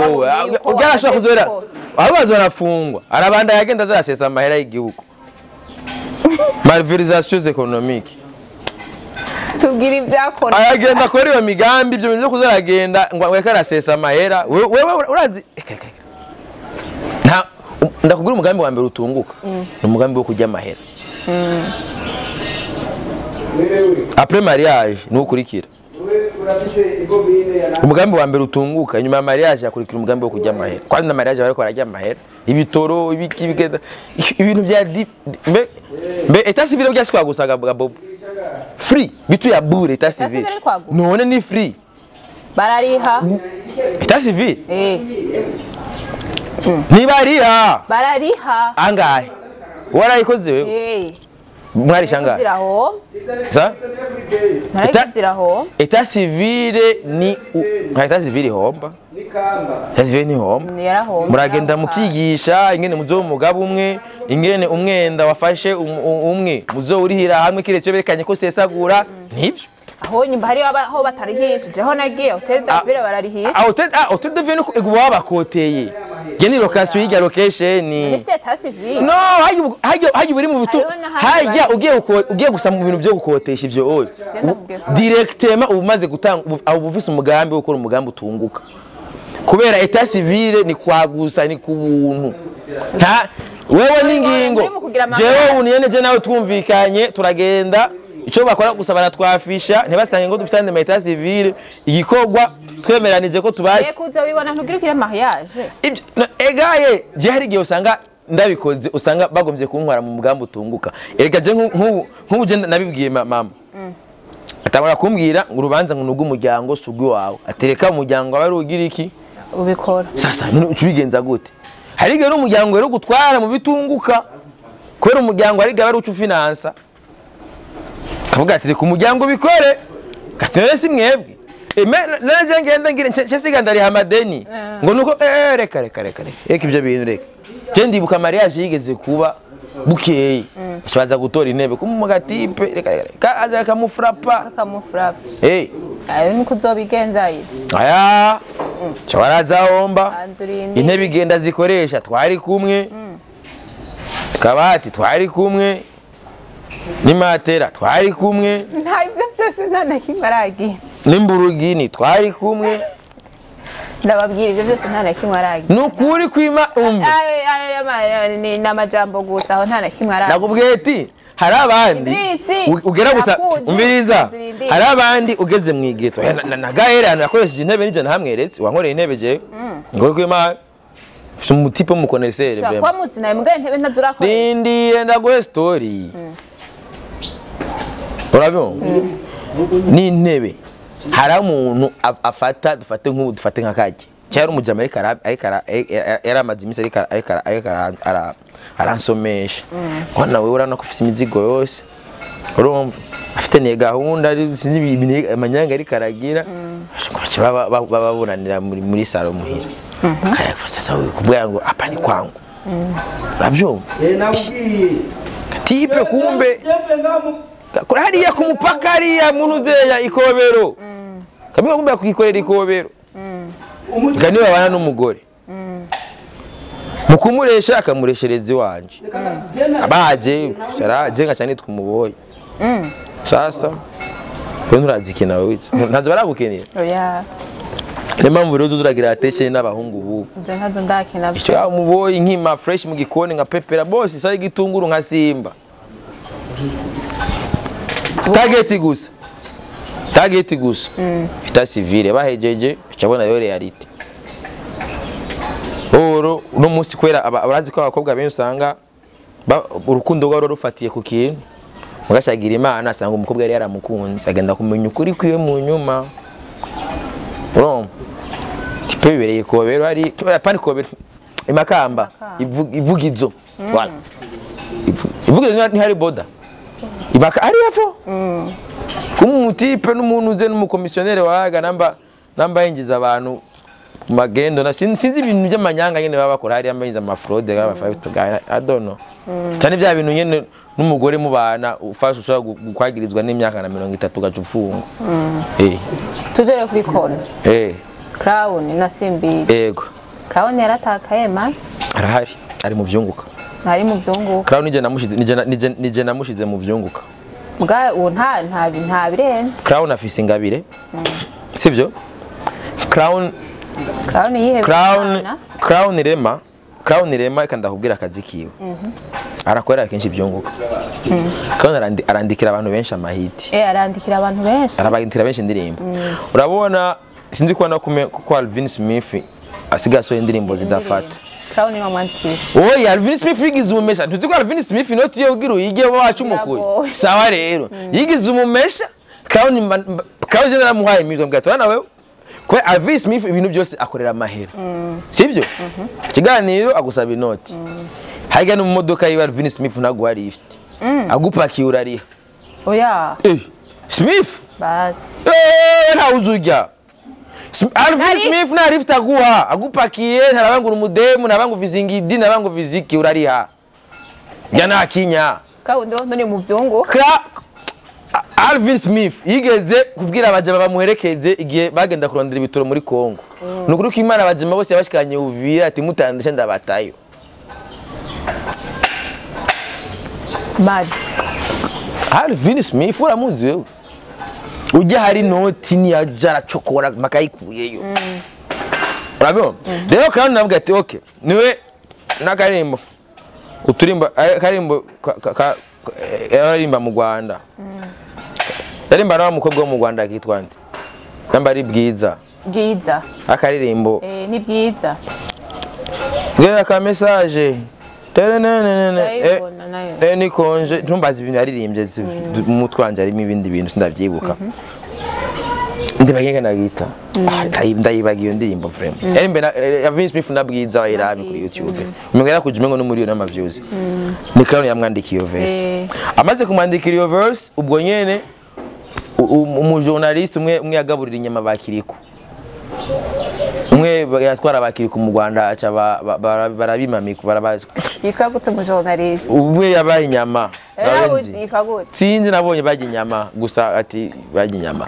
Ubwo kuzora. Aho azorafungwa. Arabanda yagenda azasesa amahera y'igihugu. Malversations économiques. Tubwira ivyakora. Aragenda akora iyo migambi ibyo bintu byo kuzaragenda ngo ariko arasesa amahera. Wewe urazi nta ndakubwira umugambi wa mbere utunguka. Ni umugambi wo kurya amahera. Après mariage nukurikira. Umugambi wa mbere utunguka inyuma ya mariage akurikira umugambi wo kurya amahera. Kandi na mariage bariko bararya amahera. Ibitoro ibiki bigenda ibintu bya mbe état civil bya sikwa gusaga bobo. Free bitu ya bure état civil. None ni free. Barariha. État civil? Ni bariha. Barariha. Angahe? Warayikoze wewe? Mwari shanga. Sa? État civil ni état civil homba. État civil ni homba. Muragenda mukigisha ingene muzo mugabo umwe, ingene umwenda wafashe umwe muzo urihira hamwe kiretse berekanye ko sesagura nibyo. Aho nyimba hari aho batarihishije aho nagiye hotel de ville bararihisha. Hotel de ville uba bakoteye. Geni location y'irya location. Ni état civil. No, hajya uri mu butu. Hajya ugiye gusa mu bintu byo gukotesha ivyo oyo. Directement umaze gutanga ubu ufise umugambi wo gukora umugambi utunguka. Kubera état civil ni kwagusa ni kubuntu. Nta wewe n'ingingo. Jewe uniyene je nawe twumvikanye turagenda. Ico bakora gusa baratwafisha ntibasange ngo dufite andi état civil igikorwa twemeranije ko tubaye. Kuza wibona ntugirukire mariage. Egaye je hari igihe usanga ndabikoze usanga bagomvye kuntwara mu mugambi utunguka. Erega je nk'ubu je nabibwiye mama. Atangura kumbwira ngo urubanza ngo nugo umuryango sugwi wawe. Atereka umuryango abari ugira iki? Ubikora. Sasa ubigenza gute? Hari igihe n'umuryango rero gutwara mu bitunguka. Kubera umuryango ari gabari ucu finansa. Kavuga ati ku muryango bikore. Gatere si mwebwe. Nanje ngenda ngira nshesiga ndariha amadeni. Ngo nuko reka reka reka reka ivyo bintu reka. Je ndibuka mariage yigeze kuba bukeye. Baza gutora intebe kumugatipe reka reka aza kamufrapa. Kamufrapa. Ayo nuko uzobigenza yitwa. Aya. Chabaraza homba. Intebe igenda zikoresha twari kumwe. Kabati twari kumwe. Nimatera twari kumwe. Nta ivyo byose nta na kimwe aragiye. Nimburugini twari kumwe. Ndababwira ivyo byose nta na kimwe aragiye. Nukuri kwima umve. Ayo ni namajambo gusa aho nta na kimwe aragiye. Nakubwiye ati hari abandi ugera gusa umviriza. Hari abandi ugeze mu igeto. Na Gaël hano yakoresheje intebe nije nahamweretse wankoreye intebe je. Ngo kwima umutipe mukonesere vraiment. Kwa mutsi naye mugaye intebe ntazurakoresha. Nindiye ndaguhe story. Urabona? Ni intebe. Hari umuntu afata dufate nk'ubu dufate nka kajye. Cyari umujama ariko yaramaze iminsi ariko aransomesha. Ko nawe urana ko ufise imizigo yose. Urumva afite ne gahunda sinzi amanyanga ariko aragira. Bababonanira muri salo muhira. Kaya sasa kubwira ngo apa ni kwangu. Urabyumva? Tipe kumbe kuri hariya ku mupaka hariya muntu uzeya ikobero. Kamwe kumbe kugikorera ikobero. Gani babana n'umugore. Mukumuresha akamureshereza iwanje. Abaje cyaraje nka cyane twumuboye. Sasa we nturazikina wewe. Ntazo baragukenera. Oya. Niyo mpamvu rero turagira attention n'abahungu ubu. Nje ntazo ndakina. Icyo umuboye nkima fresh mu gikoni nka pepera boss sai gitunguru nka simba. Target gusa. Target gusa. État civil bahejeje cyabona yo reality. Oro no munsi kwera abazi ko abakobwa benshi usanga urukundo rwaro rufatiye ku kintu. Mugashagira Imana asanga umukobwa yari yaramukunze agenda kumenya ukuri kwiwe mu nyuma. Urumva? Tipe bibereye kobero hari pani kobero imakamba ivugizo. Voilà. Ivugizo ni hari boda ibaka ari yapfo kumutipe n'umuntu uze n'umukomisiyoneri wahaga namba yinjiza abantu ku magendo na sinzi ibintu by'amanyanga nyene baba bakora hariya mba yinjiza ama fraude baba five to guy, I don't know. Cyane bya bintu nyene n'umugore mubana ufasha ushobora gukwagirizwa n'imyaka na 30 ugaca ufungwa. Tugere kuri Kona. Crown na Simbi. Yego. Crown yaratakaye man. Arahari, ari mu vyunguka. Ari mu vyunguka. Crown nije namushize nije namushize mu vyunguka. Mbwa uwo nta birenze. Crown afise ingabire. Sivyo? Crown yihe Crown Rema kandi ndakubwira akazi kiwe. Arakorera kenshi ibyunguka. Crown arandikira abantu benshi amahiti. Arandikira abantu benshi. Arabandikira benshi indirimbo. Urabona sinzi kubona ko Alvin Smith asigaye asohoye indirimbo zidafata. Crown ni wamwandikiye. Oya Alvin Smith yigize umumesha. Ntuzi ko Alvin Smith inoti yo ugira uyige wacu umukuye. Sawa rero. Yigize umumesha. Crown je naramuhaye imizo mbwa twana wewe. Kwe Alvin Smith ibintu byose akorera amahera. Sibyo? Ikiganiro agusaba inoti. Haiga no modoka yiwe Alvin Smith naguha lift. Agupakiye urariha. Oya. Smith. Bas. Nta uzujya. Alvin Smith na lift aguha, agupakiye ntarabangura umudemu, ntabangu vizingidi, ntabangu viziki urariha. Jana kinya. Kaundo none mu vyungu. Alvin Smith yigeze kubwira abajama bamuherekeze igihe bagenda kurondera ibitoro muri Kongo. Nukuri ko Imana abajama bose yabashikanye Uvira ati mutandisha ndabatayo. Mad. Alvin Smith uramuzi wewe. Ujya hari noti ni ajara chokora makayikuyeyo. Urabona? Rero kandi navuga ati okay, niwe nakarimbo. Uturimba karimbo yarimba mu Rwanda. Yarimba na mukobwa wo mu Rwanda kitwa nde? Namba ari Bwiza. Bwiza. Akaririmbo. Ni Bwiza. Ngera ka message. Ni konje ntumbaza ibintu yaririmbye mu mutwe wanje harimo ibindi bintu sindavyibuka. Ndibagenge nagita. Ndayibagiye iyo ndirimbo vraiment. Yarimbe na Alvin Smith na Bwiza irabi kuri YouTube. Umugera kujumengo no muri n'ama views. Ni Crown yamwandikiye iyo verse. Amaze kumwandikira iyo verse ubwo nyene umujournalist umwe yagaburira inyama bakiriko. Umwe yatwara abakiriko mu Rwanda aca barabimamika barabazi. Yitwa gute umujournalist? Umwe yabaye inyama. Yitwa gute? Sinzi nabonye bajya inyama gusa ati bajya inyama.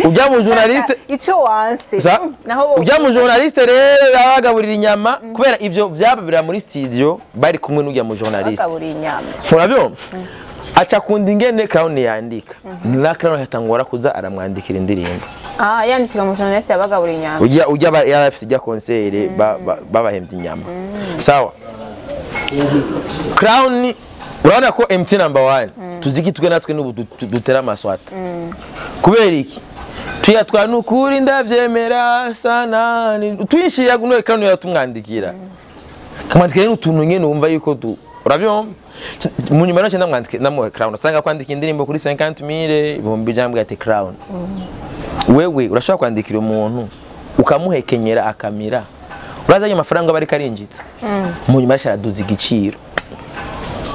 Ujya mu journaliste ico wanse. Naho ujya mu journaliste rero yabagaburira inyama kubera ivyo byababira muri studio bari kumwe n'ujya mu journaliste. Bagaburira inyama. Murabyo? Aca kundi ingene Crown yandika. Na Crown yatangora kuza aramwandikira indirimbo. Yandikira mu journaliste yabagaburira inyama. Ujya yarafise ijya concert babahemvye inyama. Sawa. Crown urabona ko MT number 1 tuziki twe natwe n'ubu dutera amaswata. Kubera iki? Tuyatwa nukuri ndavyemera sana twishiya guno Crown yatumwandikira. Kamwandikira n'utuntu nyene wumva yuko du urabyumva. Mu nyuma nacho ndamwandikira namuha Crown asanga kwandika indirimbo kuri 50000 ibihumbi jambwe ati Crown. Wewe urashobora kwandikira umuntu ukamuhekenyera akamira. Urazanye amafaranga bari karinjitsa. Mu nyuma asharaduza igiciro.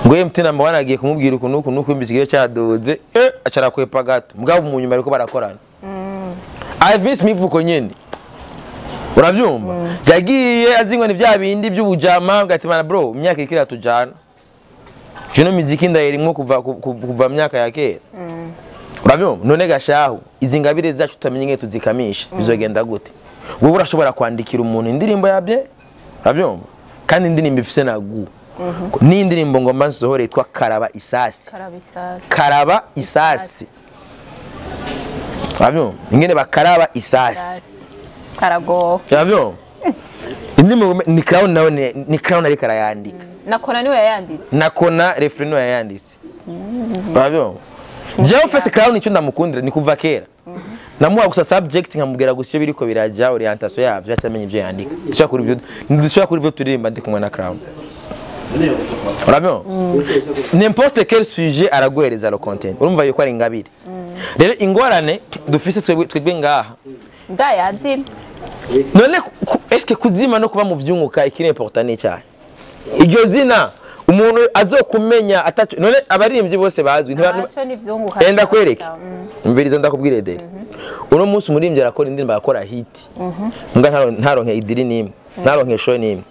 Ngo MT number 1 agiye kumubwira ukuntu ukuntu kumbisigiye cyaduze acara kwepa gato. Mugabo mu nyuma ariko barakorana. Alvin Smith uko nyene. Urabyumva? Yagiye azingwa ni bya bindi by'ubujama bwatimana bro imyaka ikira tujana. Jeno muziki ndayirimwo kuva myaka ya kera. Urabyumva? None gashahu izi ngabire zacu tutamenye nge tuzikamisha bizogenda gute? Wowe urashobora kwandikira umuntu indirimbo yabye? Urabyumva? Kandi indirimbo ifise na gu. Ni indirimbo ngomba nsohore yitwa Karaba Isasi. Karaba Isasi. Karaba Isasi. Urabyumva? Ingene bakaraba isasi. Karago. Urabyumva? Indirimbo ni Crown nawe ni Crown ariko arayandika. Nakona niwe yayanditse. Nakona refrain niwe yayanditse. Urabyumva? Jewe ufite Crown icyo ndamukundira ni kuva kera. Namuha gusa subject nkamubwira gusa biriko birajya orientation yavyo acamenye ibyo yandika. Dushobora kuri ibyo turirimba ndi kumwe na Crown. Urabyumva? N'importe quel sujet araguhereza le content. Urumva yuko ari ingabire. Rero ingorane dufise twebwe ngaha. Ndayazima. None est-ce que kuzima no kuba mu vyunguka ikiri important ni cyane? Iryo zina Umuntu azokumenya atacu none abaririmbyi bose bazwi ntaco nivyunguka. Enda kwereke. Umviriza ndakubwire dere. Uno munsi umuririmbyi arakora indirimbo akora hit. Mbwa ntaronke idiri nimwe, ntaronke show nimwe.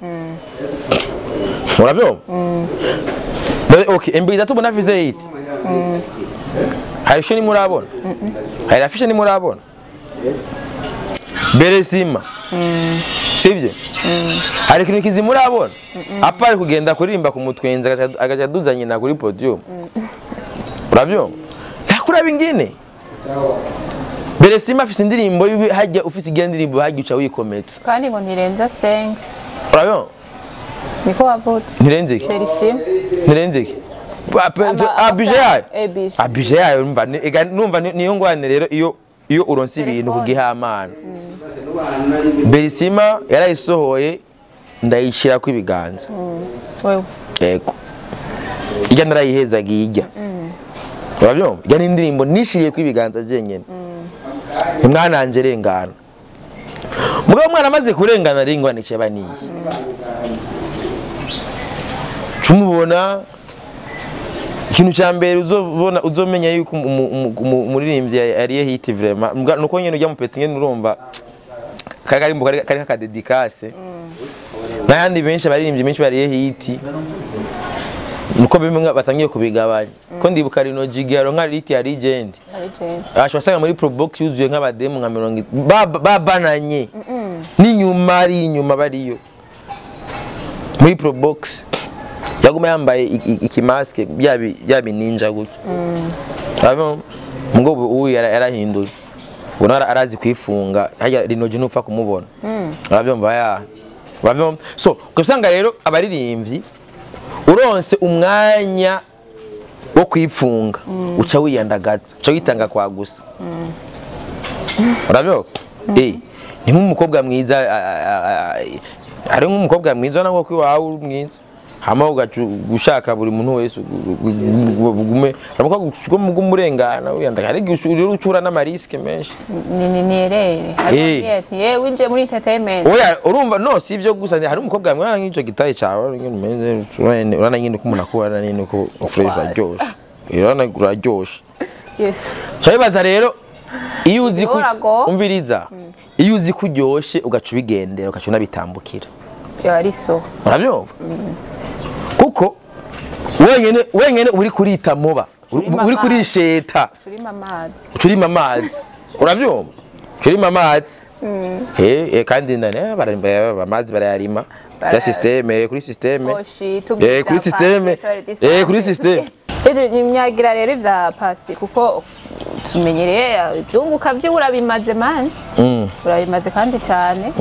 Urabyumva? Okay, imbiza tubona vize hit. Hari show ni murabona? Hari afishe ni murabona? Beresima. Sivyo? Hari ikintu kizimurabona? Apari kugenda kuririmba ku mutwenza agaca duzanye na kuri podium. Urabyumva? Ntakura bingine. Beresima afise indirimbo hajya ufise igihe indirimbo hajya uca wikomeza. Kandi ngo ntirenza 5. Urabyumva? Niko wavutse. Ntirenze iki? Beresima. Ntirenze iki? Abije yayo. Abije yayo numva numva niyo ngwane rero iyo uronse ibintu kugihamana. Berisima yarayisohoye ndayishira ku ibiganza. Wewe. Yego. Ijya narayihezagiye ijya. Urabyumva? Ijya n'indirimbo nishiriye ku ibiganza jenyene. Umwana anje rengana. Mugabo umwana amaze kurengana ringwane ceba niyi. Cumubona ikintu cya mbere uzobona uzomenya yuko umuririmbyi ariye hit vraiment nuko nyene ujya mu peti nyene urumva kari kari ka dedicace n'ayandi benshi abaririmbyi benshi bariye hit nuko bimwe batangiye kubigabanya ko ndibuka rino jigaro nka hit ya legend ashwa asanga muri pro box yuzuye nk'abademu nka 40 babananye n'inyuma ari inyuma bariyo muri pro box yaguma yambaye ikimaske bya ninja gutyo. Abo ngo uyu yarahinduye. Ubona arazi kwifunga hajya rinoje nupfa kumubona. Urabyumva ya. Urabyumva. So, kusanga rero abaririmbyi uronse umwanya wo kwifunga uca wiyandagaza, uca witanga kwa gusa. Urabyumva? Ni nk'umukobwa mwiza ari nk'umukobwa mwiza nawe ko iwawe uri mwiza. Hama ugacushaka buri muntu wese gume ramuka gumurengana uyandaka ari ucura n'amariske menshi ni nierere hari ye winje muri entertainment oya urumva no si ivyo gusa hari umukobwa mwana nk'ico gitaye cawe ngene urana nyine ko umuntu akubana nini ko fresh aryoshe urana uraryoshe yes cyabibaza rero iyo uzi ku umviriza iyo uzi kuryoshe ugaca ubigendera ugaca unabitambukira byo ari so urabyumva kuko wenyene uri kurita muba uri kurisheta ucurima amazi urabyumva ucurima amazi kandi nane amazi barayarima ya systeme kuri systeme kuri systeme kuri systeme rero nimyagira rero ivya pasi kuko tumenyereye ibyunguka byo urabimaze man urabimaze kandi cyane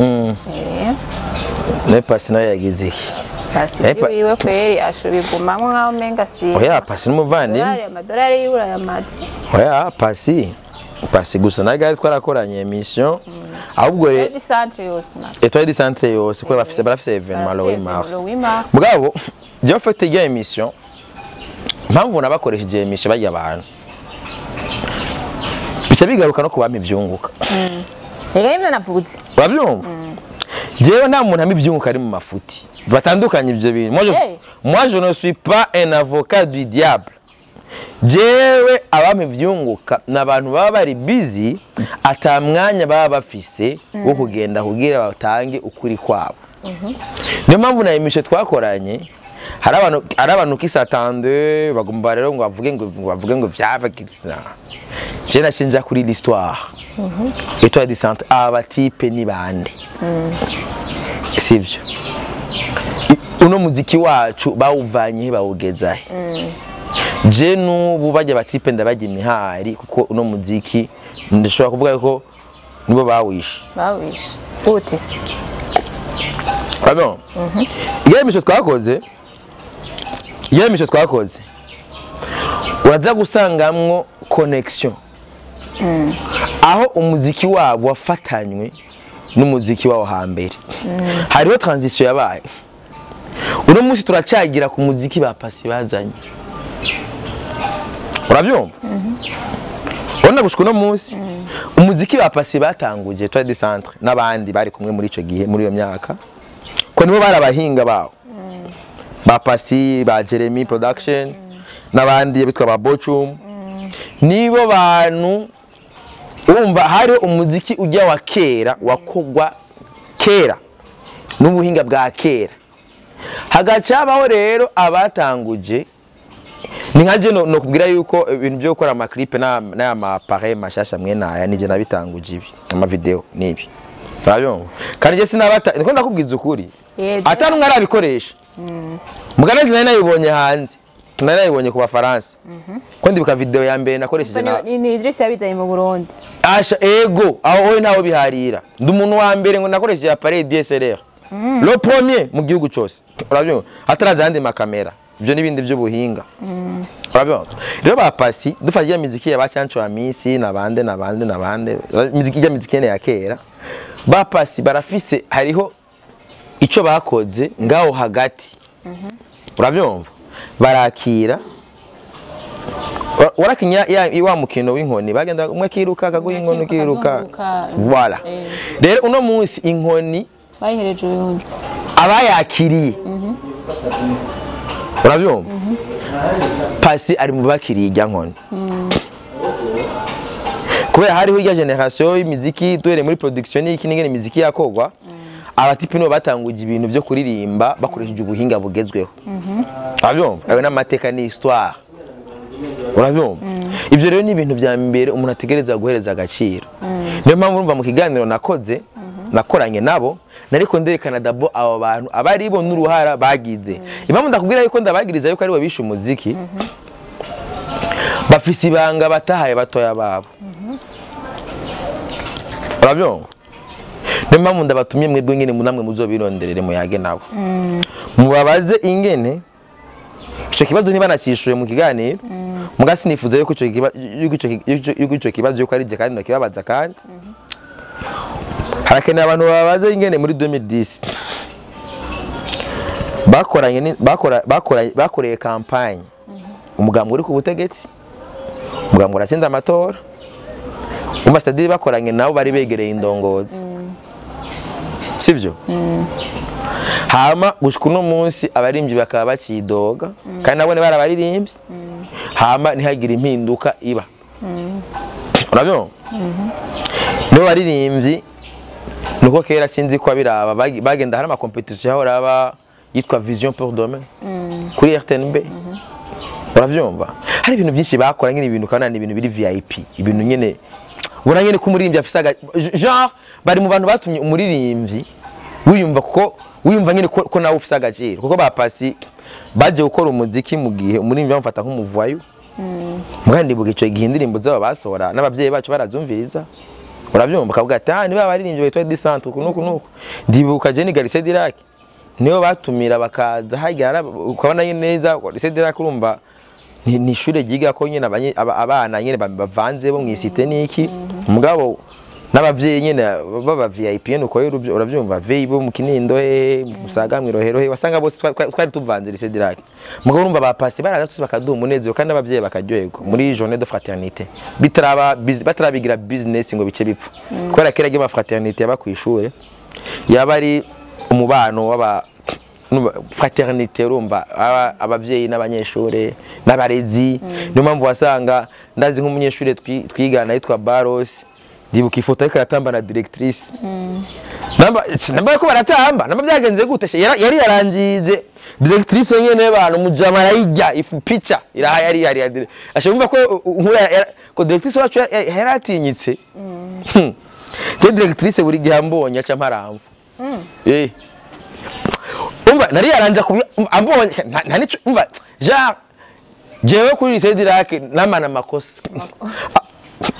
ne pasi nayo yagize iki Pasi wiwe kweri ashobigumamwo nkaho menga si. Oya pasi n'umuvandimwe. Amadolari y'ura yamaze. Oya pasi gusa na gari twarakoranye mission. Ahubwo re centre yose na. Etoile du centre yose ko barafise événement le 8 mars. Mugabo je fait iyo émission. Mpamvu nabakoresheje émission bajya abantu. Bica bigaruka no kubampa ibyunguka. Rega imwe navuze. Urabyumva? Jewe nta muntu amibyunguka ari mu mafuti. Batandukanye ibyo bintu. Moi je ne suis pas un avocat du diable. Jewe abami byunguka nabantu baba bari busy atamwanya baba bafise wo kugenda kugira batange ukuri kwabo. Niyo mpamvu na emission twakoranye hari abantu kisatande bagomba rero ngo bavuge ngo byava kisa. Je nashinja kuri l'histoire. Etoile du centre abatipe ni bande. Sivyo. Uno muziki wacu bawuvanye bawugezahe. Je nubu bajya batipe ndabajya imihari kuko uno muziki ndashobora kuvuga ko nibo bawishe. Bawishe. Gute? Pardon. Iyo emission twakoze. Uraza gusangamwo connection. Aho umuziki wabo wafatanywe n'umuziki wawo hambere. Hariho transition yabaye. Uno munsi turacyagira ku muziki ba pasi bazanye. Urabyumva? Urabona gushika uno munsi umuziki ba pasi batanguje Etoile du Centre n'abandi bari kumwe muri ico gihe muri iyo myaka ko nibo barabahinga bawo. Ba Pasi, ba Jeremy Production n'abandi bitwa ba Bochum, nibo bantu urumva hari umuziki ujya wa kera wakogwa kera n'ubuhinga bwa kera. Hagaca habaho rero abatanguje, ni nka je no kubwira yuko ibintu byo gukora ama clip n'aya ma appareil mashasha mwe naya nije nabitanguje, ibi ama video nibi, urabyumva? Kandi je sinabata, niko ndakubwiza ukuri. Atari umwe arabikoresha mugana, nari nayibonye hanze, nari nayibonye ku Bafaransa, ko ndibuka video ya mbere nakoresheje na Ni Idris yabizanye mu Burundi. Asha, ego, aho wowe ntawe biharira. Ndi umuntu wa mbere ngo nakoresheje appareil DSLR, le premier mu gihugu cyose, urabyumva? Hataraza andi makamera, ibyo n'ibindi by'ubuhinga, urabyumva? Rero ba Pasi, dufashe ya miziki ya bacanco wa misi nabande nabande nabande, miziki ya miziki ya kera, ba Pasi barafise, hariho ico bakoze ngaho hagati, urabyumva? Barakira warakinya ya wa mukino w'inkoni, bagenda umwe akiruka akaguha inkoni, ukiruka. Akazunguruka. Voilà. Rero uno munsi inkoni bayihereje uyundi. Abayakiriye, urabyumva? Pasi ari mu bakiriye ijya nkoni, kubera hariho ijya génération y'imiziki duhereye muri production n'iki n'ingene imiziki yakogwa. Abatipi nibo batanguje ibintu byo kuririmba bakoresheje ubuhinga bugezweho, urabyumva? Ayo n'amateka, ni histoire, urabyumva? Ibyo rero ni ibintu bya mbere umuntu ategereza guhereza agaciro. Niyo mpamvu urumva mu kiganiro nakoze, nakoranye nabo, nariko nderekana dabo abo bantu abari bo n'uruhara bagize. Impamvu ndakubwira yuko ndabagiriza yuko aribo bishe umuziki, bafise ibanga batahaye batoya babo, urabyumva? Niyo mpamvu ndabatumye mwebwe nyene, namwe muzobironderere, muyage nabo, mubabaze ingene ico kibazo niba nacishuye mu kiganiro. Muga sinifuza yuko ico yuko ico kibazo yuko ari je kandi ndakibabaza, kandi harakeneye abantu babaze ingene muri 2010 bakoranye bakoreye campagne umugambi uri ku butegetsi, umugambi uratsinda amatora. Umva, c'est-à-dire bakoranye nabo, bari begereye indongozi, sivyo? Hama gushika uno munsi abarimvyi bakaba bacidoga, kandi nabone barabaririmbye, hama ntihagire impinduka iba, urabyumva? Nibo baririmbyi, nuko kera sinzi ko abiraba bagenda hari ama compétition yahora aba yitwa Vision pour demain kuri RTNB, uravyumva? Hari ibintu byinshi bakora nyine, ibintu ukabona ni ibintu biri VIP, ibintu nyine ubona nyine ko umuririmbyi afise genre bari mu bantu batumye umuririmbyi wiyumva, kuko wiyumva nyine ko nawe ufise agaciro, kuko ba Pasi baje gukora umuziki mu gihe umuririmbyi bamufata nk'umu voyou. Mugandi ndibuka ico gihe indirimbo zabo basohora n'abavyeyi bacu barazumviriza, urabyumva? Bakavuga ati: "Ah, niba abaririmbyi bitwa du centre uku nuku nuku." Ndibuka je ni Lycée du Lac, niyo batumira bakaza hajya, ukabona nyine neza Lycée du Lac, urumva ni ishure ryiga ko nyine abana nyine bavanze bo mw'isite niki, mugabo n'abavyeyi nyine baba VIP nyine uko urabyumva, VI bo mu Kinindo, he Musaga, mw'Irohero, he wasanga bose twari tuvanze Lycée du Lac. Mugabo urumva ba Pasi baraza twese bakaduha umunezero, kandi n'abavyeyi bakaryoherwa muri journée de fraternité, bitaraba batarabigira business ngo bice bipfa, kubera kera ry'ama fraternité yaba kw'ishure yaba ari umubano w'aba numva fraternité, urumva abavyeyi n'abanyeshure n'abarezi. Niyo mpamvu wasanga ndazi nk'umunyeshure twigana yitwa Baros, ndibuka ifoto ariko aratamba na directrice, namba ko baratamba, namba byagenze gute, yari yarangije directrice nyene, bantu mujama arayijya ifu picha iraha yari yari ashobora ko nkura ko directrice wacu yaratinyitse. Je directrice buri gihe ambonye aca mparamvu. Umva, nari yaranja kubi ambonye nta nico, umva, genre jewe kuri lycée du Lac namana amakosa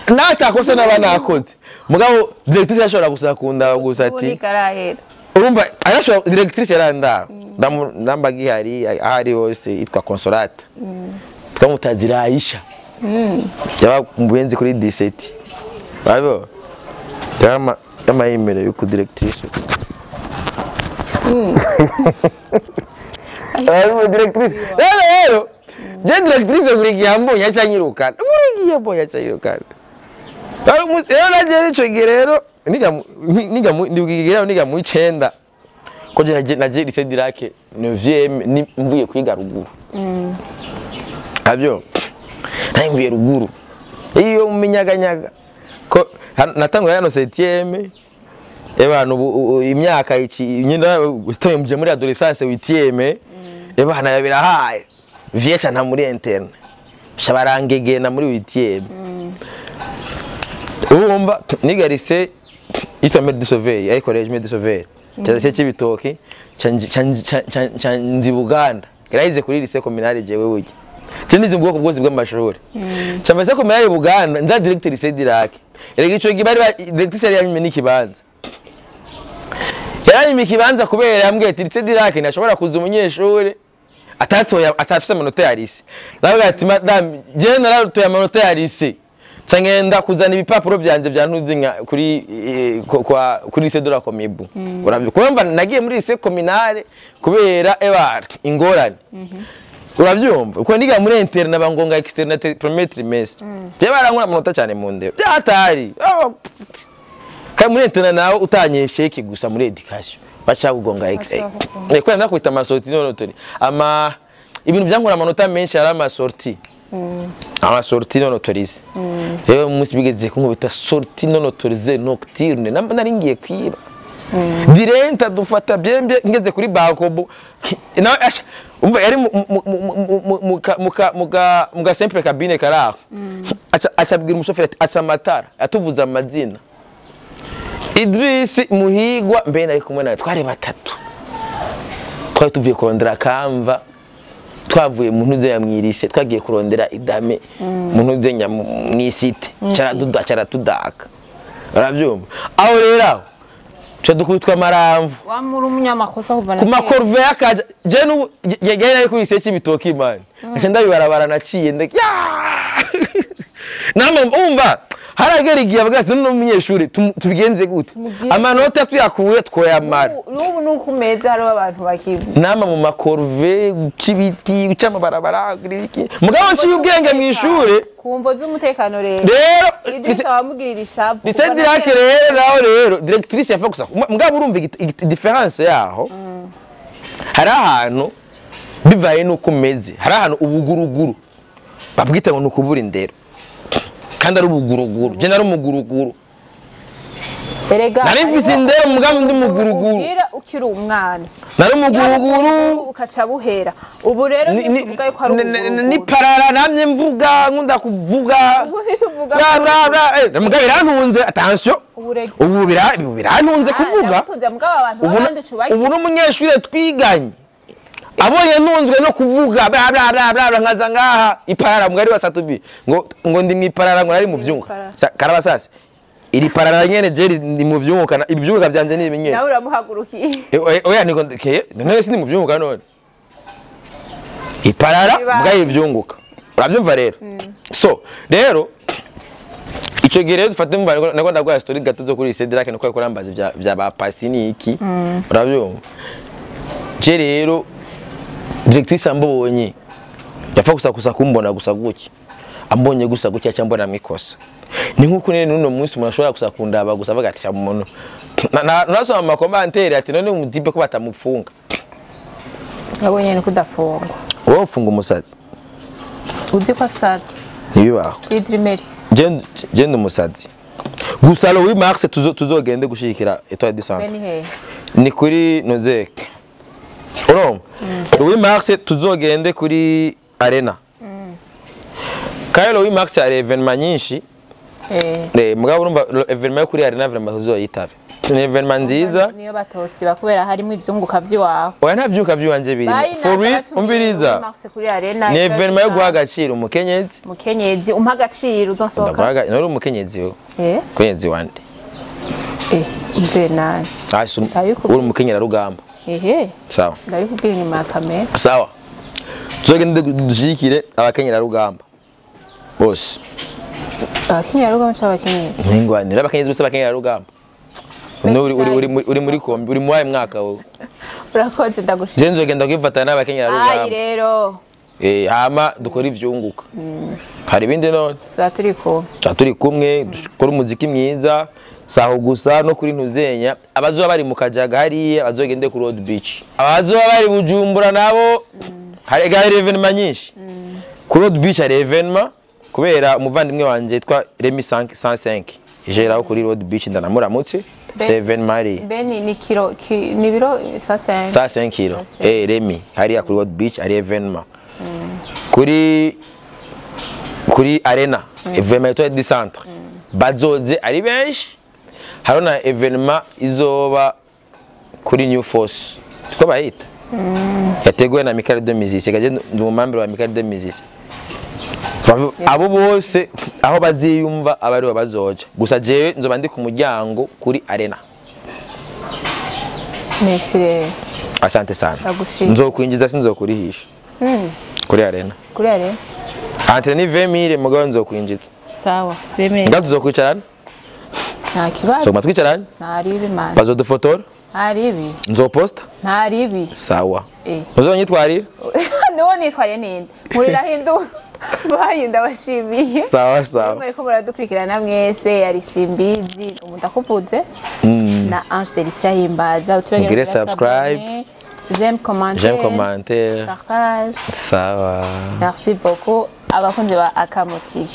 natakosa naba nakoze, mugabo directrice yashobora gusa kunda gusa Ubu ati ntikarahera. Urumva arashobora, directrice yaranda ndamba gihari ahari hose, yitwa Consolate, twamutazira Aisha, yaba mubenzi kuri 17 babo yama yama yemere yuko directrice ari mu directrice. Rero je directrice buri gihe ambonye aca anyirukana, buri gihe ambonye aca anyirukana. Rero naje ico gihe rero niga mu- niga mu ndibuka igihe rero niga mu icenda. Ko je naje lycée Dirac 9e mvuye kwiga ruguru. Abyo nari mvuye ruguru iyo muminyaganyaga ko natanguye hano 7e ebana imyaka iki nyine utoye muri adolescence 8e ebana birahaye vyesha nta muri interne shabarangegena muri 8e. Urumva niga lycée yitwa Maître de Sauver ari collège Maître de Sauver cyase cy'ibitoki nzi Buganda yarayize kuri lycée communale jewe burya je nize ubwoko bwose bw'amashuri cyangwa se communale Buganda nza direct lycée Dirac erega ico gihe bari directrice yari yanyime n'ikibanza yaranyime ikibanza kubera yambwiye ati lycée Dirac ntashobora kuza umunyeshuri atatoye atafise amanota ya lycée. Nawe ati madame je naratoye amanota ya lycée ngenda kuzana ibipapuro byanje bya ntuzi kuri kwa kuri lycée de la Comibu. Urabyumva nagiye muri lycée communale kubera ebar ingorane. Urabyumva uko niga muri interne bangonga externe premier trimestre. Je barankura amanota cyane mu ndero. Byatari. Kandi muri interne nawe utanyesheki gusa muri education bacha kugonga ex. Ko ndakwita amasorti none tori. Ama ibintu byankura amanota menshi ari amasorti. Ama sortie non autorisée. Rero umunsi bigeze kunkubita sortie non autorisée nocturne nari ngiye kwiba. Direnta dufata byembe ngeze kuri Bankobo nawe umva yari mu ga simple cabine karaho. Acabwira umushoferi ati asa amatara atuvuza amazina. Idris Muhigwa mbe nari kumwe nawe twari batatu. Twari tuvuye kurondera Kamva. Twavuye mu ntuze ya mwirise twagiye kurondera idame mu ntuze nya mwisite cyaratudaka urabyumva aho rero cyo dukubitwa amaramvu wa muri umunyamakosa kuva na ku makorve akaje je n'ubu yegeye nari kuri lycée cy'ibitoki man aca ndabibarabara naciye ndeke namwe umva haragera igihe avuga ati none umunyeshuri tubigenze gute amanota tuyakuye twoyamara n'ubu nuko umeze hari abantu bakivu nama mu makorve kibiti uca amabarabara iki mugabo nciye ubwenge mu ishure kumvo z'umutekano rero Idrissa wamugirira ishavu lycée Dirac rero naho rero directrice yafa gusa mugabo urumva difference yaho hari ahantu bivaye nuko umeze hari ahantu ubuguruguru babwita ngo nukubura indero kandi ari ubuguruguru je nari umuguruguru erega nari mfise indero mugabo ndi umuguruguru ukiri umwana nari umuguruguru ukaca buhera ubu rero tuvuga yuko ari umuguruguru ni parara namye mvuga nkunda kuvuga bra bra bra mugabo birantunze attention ubu birantunze kuvuga ubu n'umunyeshuri twiganye aboye ntunzwe no kuvuga bla bla bla bla nkaza ngaha iparara mugari wa satubi ngo ndi mwiparara ngo nari mu byunguka karabasase iri parara nyene je ndi mu byunguka ibyunguka byanje ni ibinyene nawe uramuhagurukiye oya niko keye none sindi mu byunguka none iparara mugari ibyunguka urabyumva rero so rero ico gihe rero dufate mva nako ndagwa story gato zo kuri Cedric niko yakorambaza vya ba pasi niki urabyumva je rero directrice ambonye yapfa gusa kumbona gusa guki ambonye gusa guki acha mbona mikosa ni nkuko nene nuno munsi umuntu ashobora gusa kundaba gusa baga ati umuntu nasoma amakomantere ati none umutipe ko batamufunga abonye ni kudafungwa wowe ufunga umusazi uzi ko asara ntibibaho Idri merci je ndi umusazi gusa le 8 mars tuzogende gushikira Etoile du Centre ni kuri Nozek urumva le 8 mars tuzogende kuri Arena kandi le 8 mars hari evenement nyinshi mugabo urumva evenement yo kuri Arena vraiment tuzoyitabe ni evenement nziza niyo batosiba kubera harimo ivyunguka vy'iwawe oya nta vyunguka vy'iwanje birimo for real umviriza ni evenement yo guha agaciro umukenyezi mukenyezi umpa agaciro uzonsohoka nari umukenyezi wewe mukenyezi wande mve nawe uri umukenyera rugamba ehe sawa ndabikubwira inyuma ya kamera sawa tuzogende dushigikire abakenyera rugamba bose abakenyera rugamba cyangwa abakenyezi ingwanira abakenyezi bose abakenyera rugamba uri muri kombi uri muwaye mwaka wowe urakoze ndagushimira je nzogenda kwifatana n'abakenyera rugamba ayi rero hama dukora ivyunguka hari ibindi none tuba turi kumwe dukora umuziki mwiza Saho gusa no kuri ntuzenya, abazoba bari mu Kajaga hariya bazogende ku Road Beach, abazoba bari Bujumbura nabo hari événement nyinshi. Ku Road Beach hari événement kubera umuvandimwe wanje yitwa Remy 105 jeraho kuri Road Beach, ndanamuramutse. C'est événement hariya. Beni ni kilo ni biro 105. 105 kilo. 105. Remy hariya kuri Road Beach hari événement. Kuri Arena, événement yitwa du centre, bazoze ari benshi. Hariho na événement izoba kuri New Force two bahita, yateguwe na Amicale de Musiciens. Gaje ndi umumambere wa Amicale de Musiciens. Abo bose aho baziyumva aba aribo bazoja. Gusa jewe nzoba ndi ku muryango kuri Arena. Merci rero. Asante sana. Ndagushimiye. Nzokwinjiza, sinzokurihisha kuri Arena. Kuri Arena. Entrée ni 20 000, mugabo nzokwinjiza. Sawa, bemeye. Nga tuzokwicarana. Nta kibazo. Zoguma twicarana. Nta ribi man. Bazodufotora. Nta ribi. Nzoposta. Nta ribi. Sawa. Ntuzonyitwarira. Niwo nitwariye ninde nkuriraho induru bayi. Ndabashimiye. Sawa sawa. Mwariko muradukurikirana mwese, yari Simbizi ubu ndakuvuze na Ange Delicia Himbaza. Utubagire Mugire kugira subscribe. s'abonner, j'aime, commenter, J'aime, commentaire. Partage. Sawa. Merci beaucoup abakunzi ba Akamo TV.